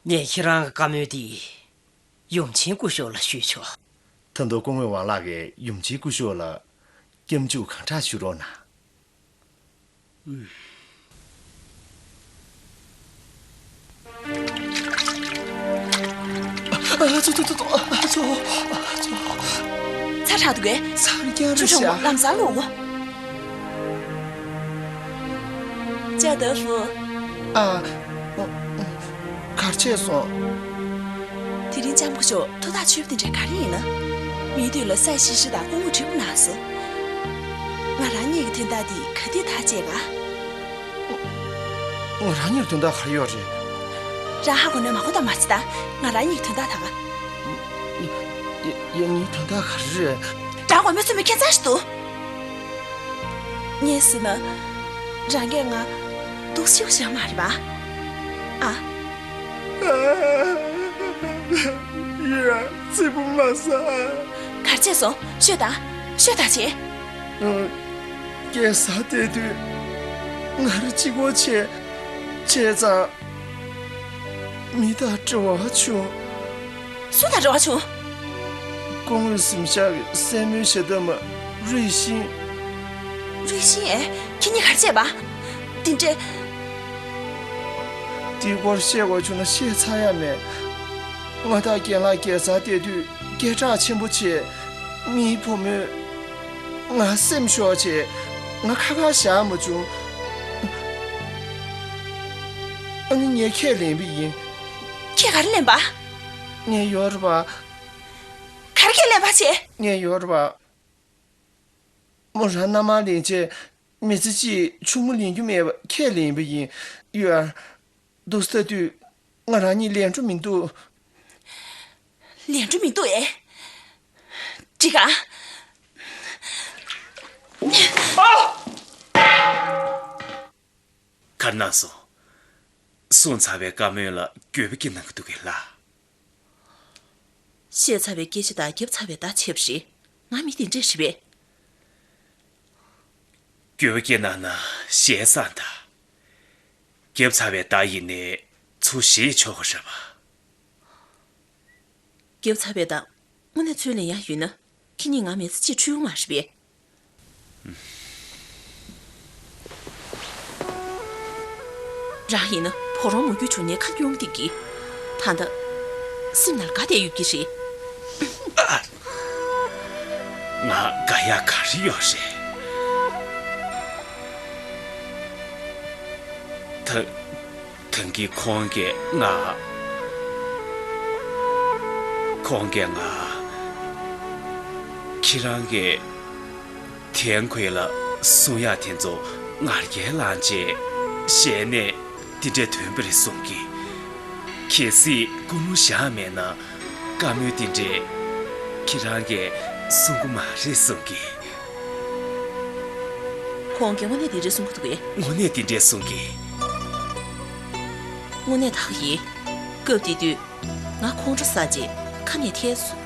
ངས་ཁྱེད་རང་གི་བཀའ་མོལ་འདི་ཡུམ་ཆེན་སྐུ་ཞབས་ལ་ཞུས་ཆོག་ད་དུང་སྐུ་ངོ་ཝང་ལགས་ཀྱིས་ཡུམ་ཆེན་སྐུ་ཞབས་ལ་སྐྱབས་འཇུག་གང་དྲག་ཞུ་རོགས་གནང་། ཨུམ། ཨ་ཙོ་ཙོ་ཙོ་ཙོ། ཨ་ཙོ། ཨ་ཙོ། ཚ་དྲགས་འདུག་གས། ཚ་རྐྱང་རེད་ཤག་ལམ་སང་ལོག་གོ། ཅ་ད་ཧྥུ། ཨ། གར་ཆད་སོང་། དེ་རིང་ལྕམ་སྐུ་ཞབས་ཐུགས་ཐག་ཆོད་པ་དེ་འདྲ་ག་རེ་ཡིན་ན། མིའི་དུས་ལ་ས་ཤི་ཤི་དང་སྐུ་ངོ་དྲིལ་བུ་ན་སོང་། ང་རང་གཉིས་ཀྱི་དོན་དག་འདི་ག་དུས་ཐག་བཅད་ག་ང་རང་གཉིས་ལ་དོན་དག་ག་རེ་ཡོད་རེད། རང་ཧ་གོ་ནས་མ་གོ་ད་མ་བྱེད་ད། ང་རང་གཉིས་ཀྱི་དོན་དག་ད་ག་ཡ་ཡ་ངའི་དོན་དག་ག་རེ་རེད། རང་དགོས་མེད་ཚོད་མེད་ཁྱད་མཚར་ཞིག་འདུག་ངས་ཟེར་ན། རང་གིས་ང་འདུག་སེ་བཞག་མ་རེད་པ། ཨ། ཡ་རྩེ་པོ་མ་ཟ། གར་བྱས་སོང་ཤོད་དང་། ཤོད་དང་བྱེད། རྒྱལ་ས་བལྟས་དུས་ང་རང་གཅིག་པོ་བྱས་བྱས་ཙང་། མི་དང་འབྲེལ་བ་བྱུང་། སུ་དང་འབྲེལ་བ་བྱུང་། སྐུ་ངོའི་གཟིམ་ཤག་གི་སྲས་མོའི་ཞབས་བརྟན་མ་རུས་ཤིང་། རུས་ཤིང་ཨེ། ཁྱེད་གཉིས་ག་རེ་བྱས་པ། འདི་འདྲས། འདིའི་སྐོར་བཤད་དགོས་བྱུང་ན་བཤད་ཚར་ཡ་མེད། ང་དང་རྒན་ལགས་རྒྱལ་སར་བསྡད་དུས་སྐད་གྲགས་ཆེན་པོ་བྱས། ངའི་བུ་མོས་ང་སེམས་ཤོར་བྱས་ང་ཁ་ཁ་བཞག་མ་བྱུང་། ཨ་ནི་ངས་ཁས་ལེན་པ་ཡིན། ཁྱེད་ག་རེ་ལེན་པ། ངས་ཡོད་རེད་པ། ག་རེ་ཁས་ལེན་པ་བྱས། ངས་ཡོད་རེད་པ། མོ་རང་མནའ་མར་ལེན་རྗེས་མི་ཚེ་གཅིག་ཆུང་མ་ལེན་རྒྱུ་མེད་པ་ཁས་ལེན་པ་ཡིན། ཡོད། འདུག་སེ་ལྟ་དུས་ང་རང་གཉིས་ལེན་འགྲོ་མི་འདུག་ལེན་འགྲོ་མི་འདུག་ཨེ། འགྲིག་ག་གར་ནང་སོང་། གསུངས་ཚར་བའི་བཀའ་མོལ་ལ་འགྱོད་པ་སྐྱེ་གནང་གི་འདུག་གས་ལགས། བཤད་ཚར་བའི་སྐད་ཆ་དང་བརྒྱབ་ཚར་བའི་བརྡ་བྱས་པ་རེད། ང་མི་དེ་འདྲས་རེད་པས། འགྱོད་པ་སྐྱེ་གནང་ན་ཞེད་སྣང་དང་། བརྒྱབ་ཚར་བའི་བརྡ་ཡིན་ནའི་ཚུར་བཞེས་ཆོག་གི་རེད་པ། བརྒྱབ་ཚར་བའི་བརྡ་དངོས་གནས་ཚུར་ལེན་ཡག་ཡོད་ན། ཁྱེད་གཉིས་ང་མི་ཚེ་གཅིག་འཁྲུལ་གྱི་མ་རེད་པས། རང་ཡིན་ན་ཕོ་རོང་མོ་རྒྱུད་བྱུང་ནས་ཁ་སྐྱོང་བསྡད་ཀྱི། ད་ལྟ་སེམས་ནང་དགའ་བསྡད་ཡོད་ཀྱི་རེད། ང་དགའ་ཡག་ག་རེ་ཡོད་རེད། ད། ད་གིན་ཁོང་གིས་ང་། ཁོང་གིས་ང་། ཁྱེད་རང་གིས་ཐན་ཁོས་ལ་གསུང་ཡག་དེ་ཚོ་ང་རྒྱལ་ལངས་བྱས་ཞལ་ནས་དེ་འདྲས་ཐོན་པ་རེད་གསུང་གི། གལ་སྲིད་ཀུན་སློང་བཞག་མེད་ན་བཀའ་མོལ་དེ་འདྲས་ཁྱེད་རང་གིས་གསུང་གི་མ་རེད་གསུང་གི། ཁོང་གིས་དངོས་གནས་དེ་འདྲས་གསུང་གི་འདུག་གས། དངོས་གནས་དེ་འདྲས་གསུང་གི། དངོས་གནས་ད་ག་ཡིན། སྐབས་དེ་དུས་ང་ཁོང་ཁྲོ་ཟ་རྗེས་ཁ་ནས་ཐལ་སོང་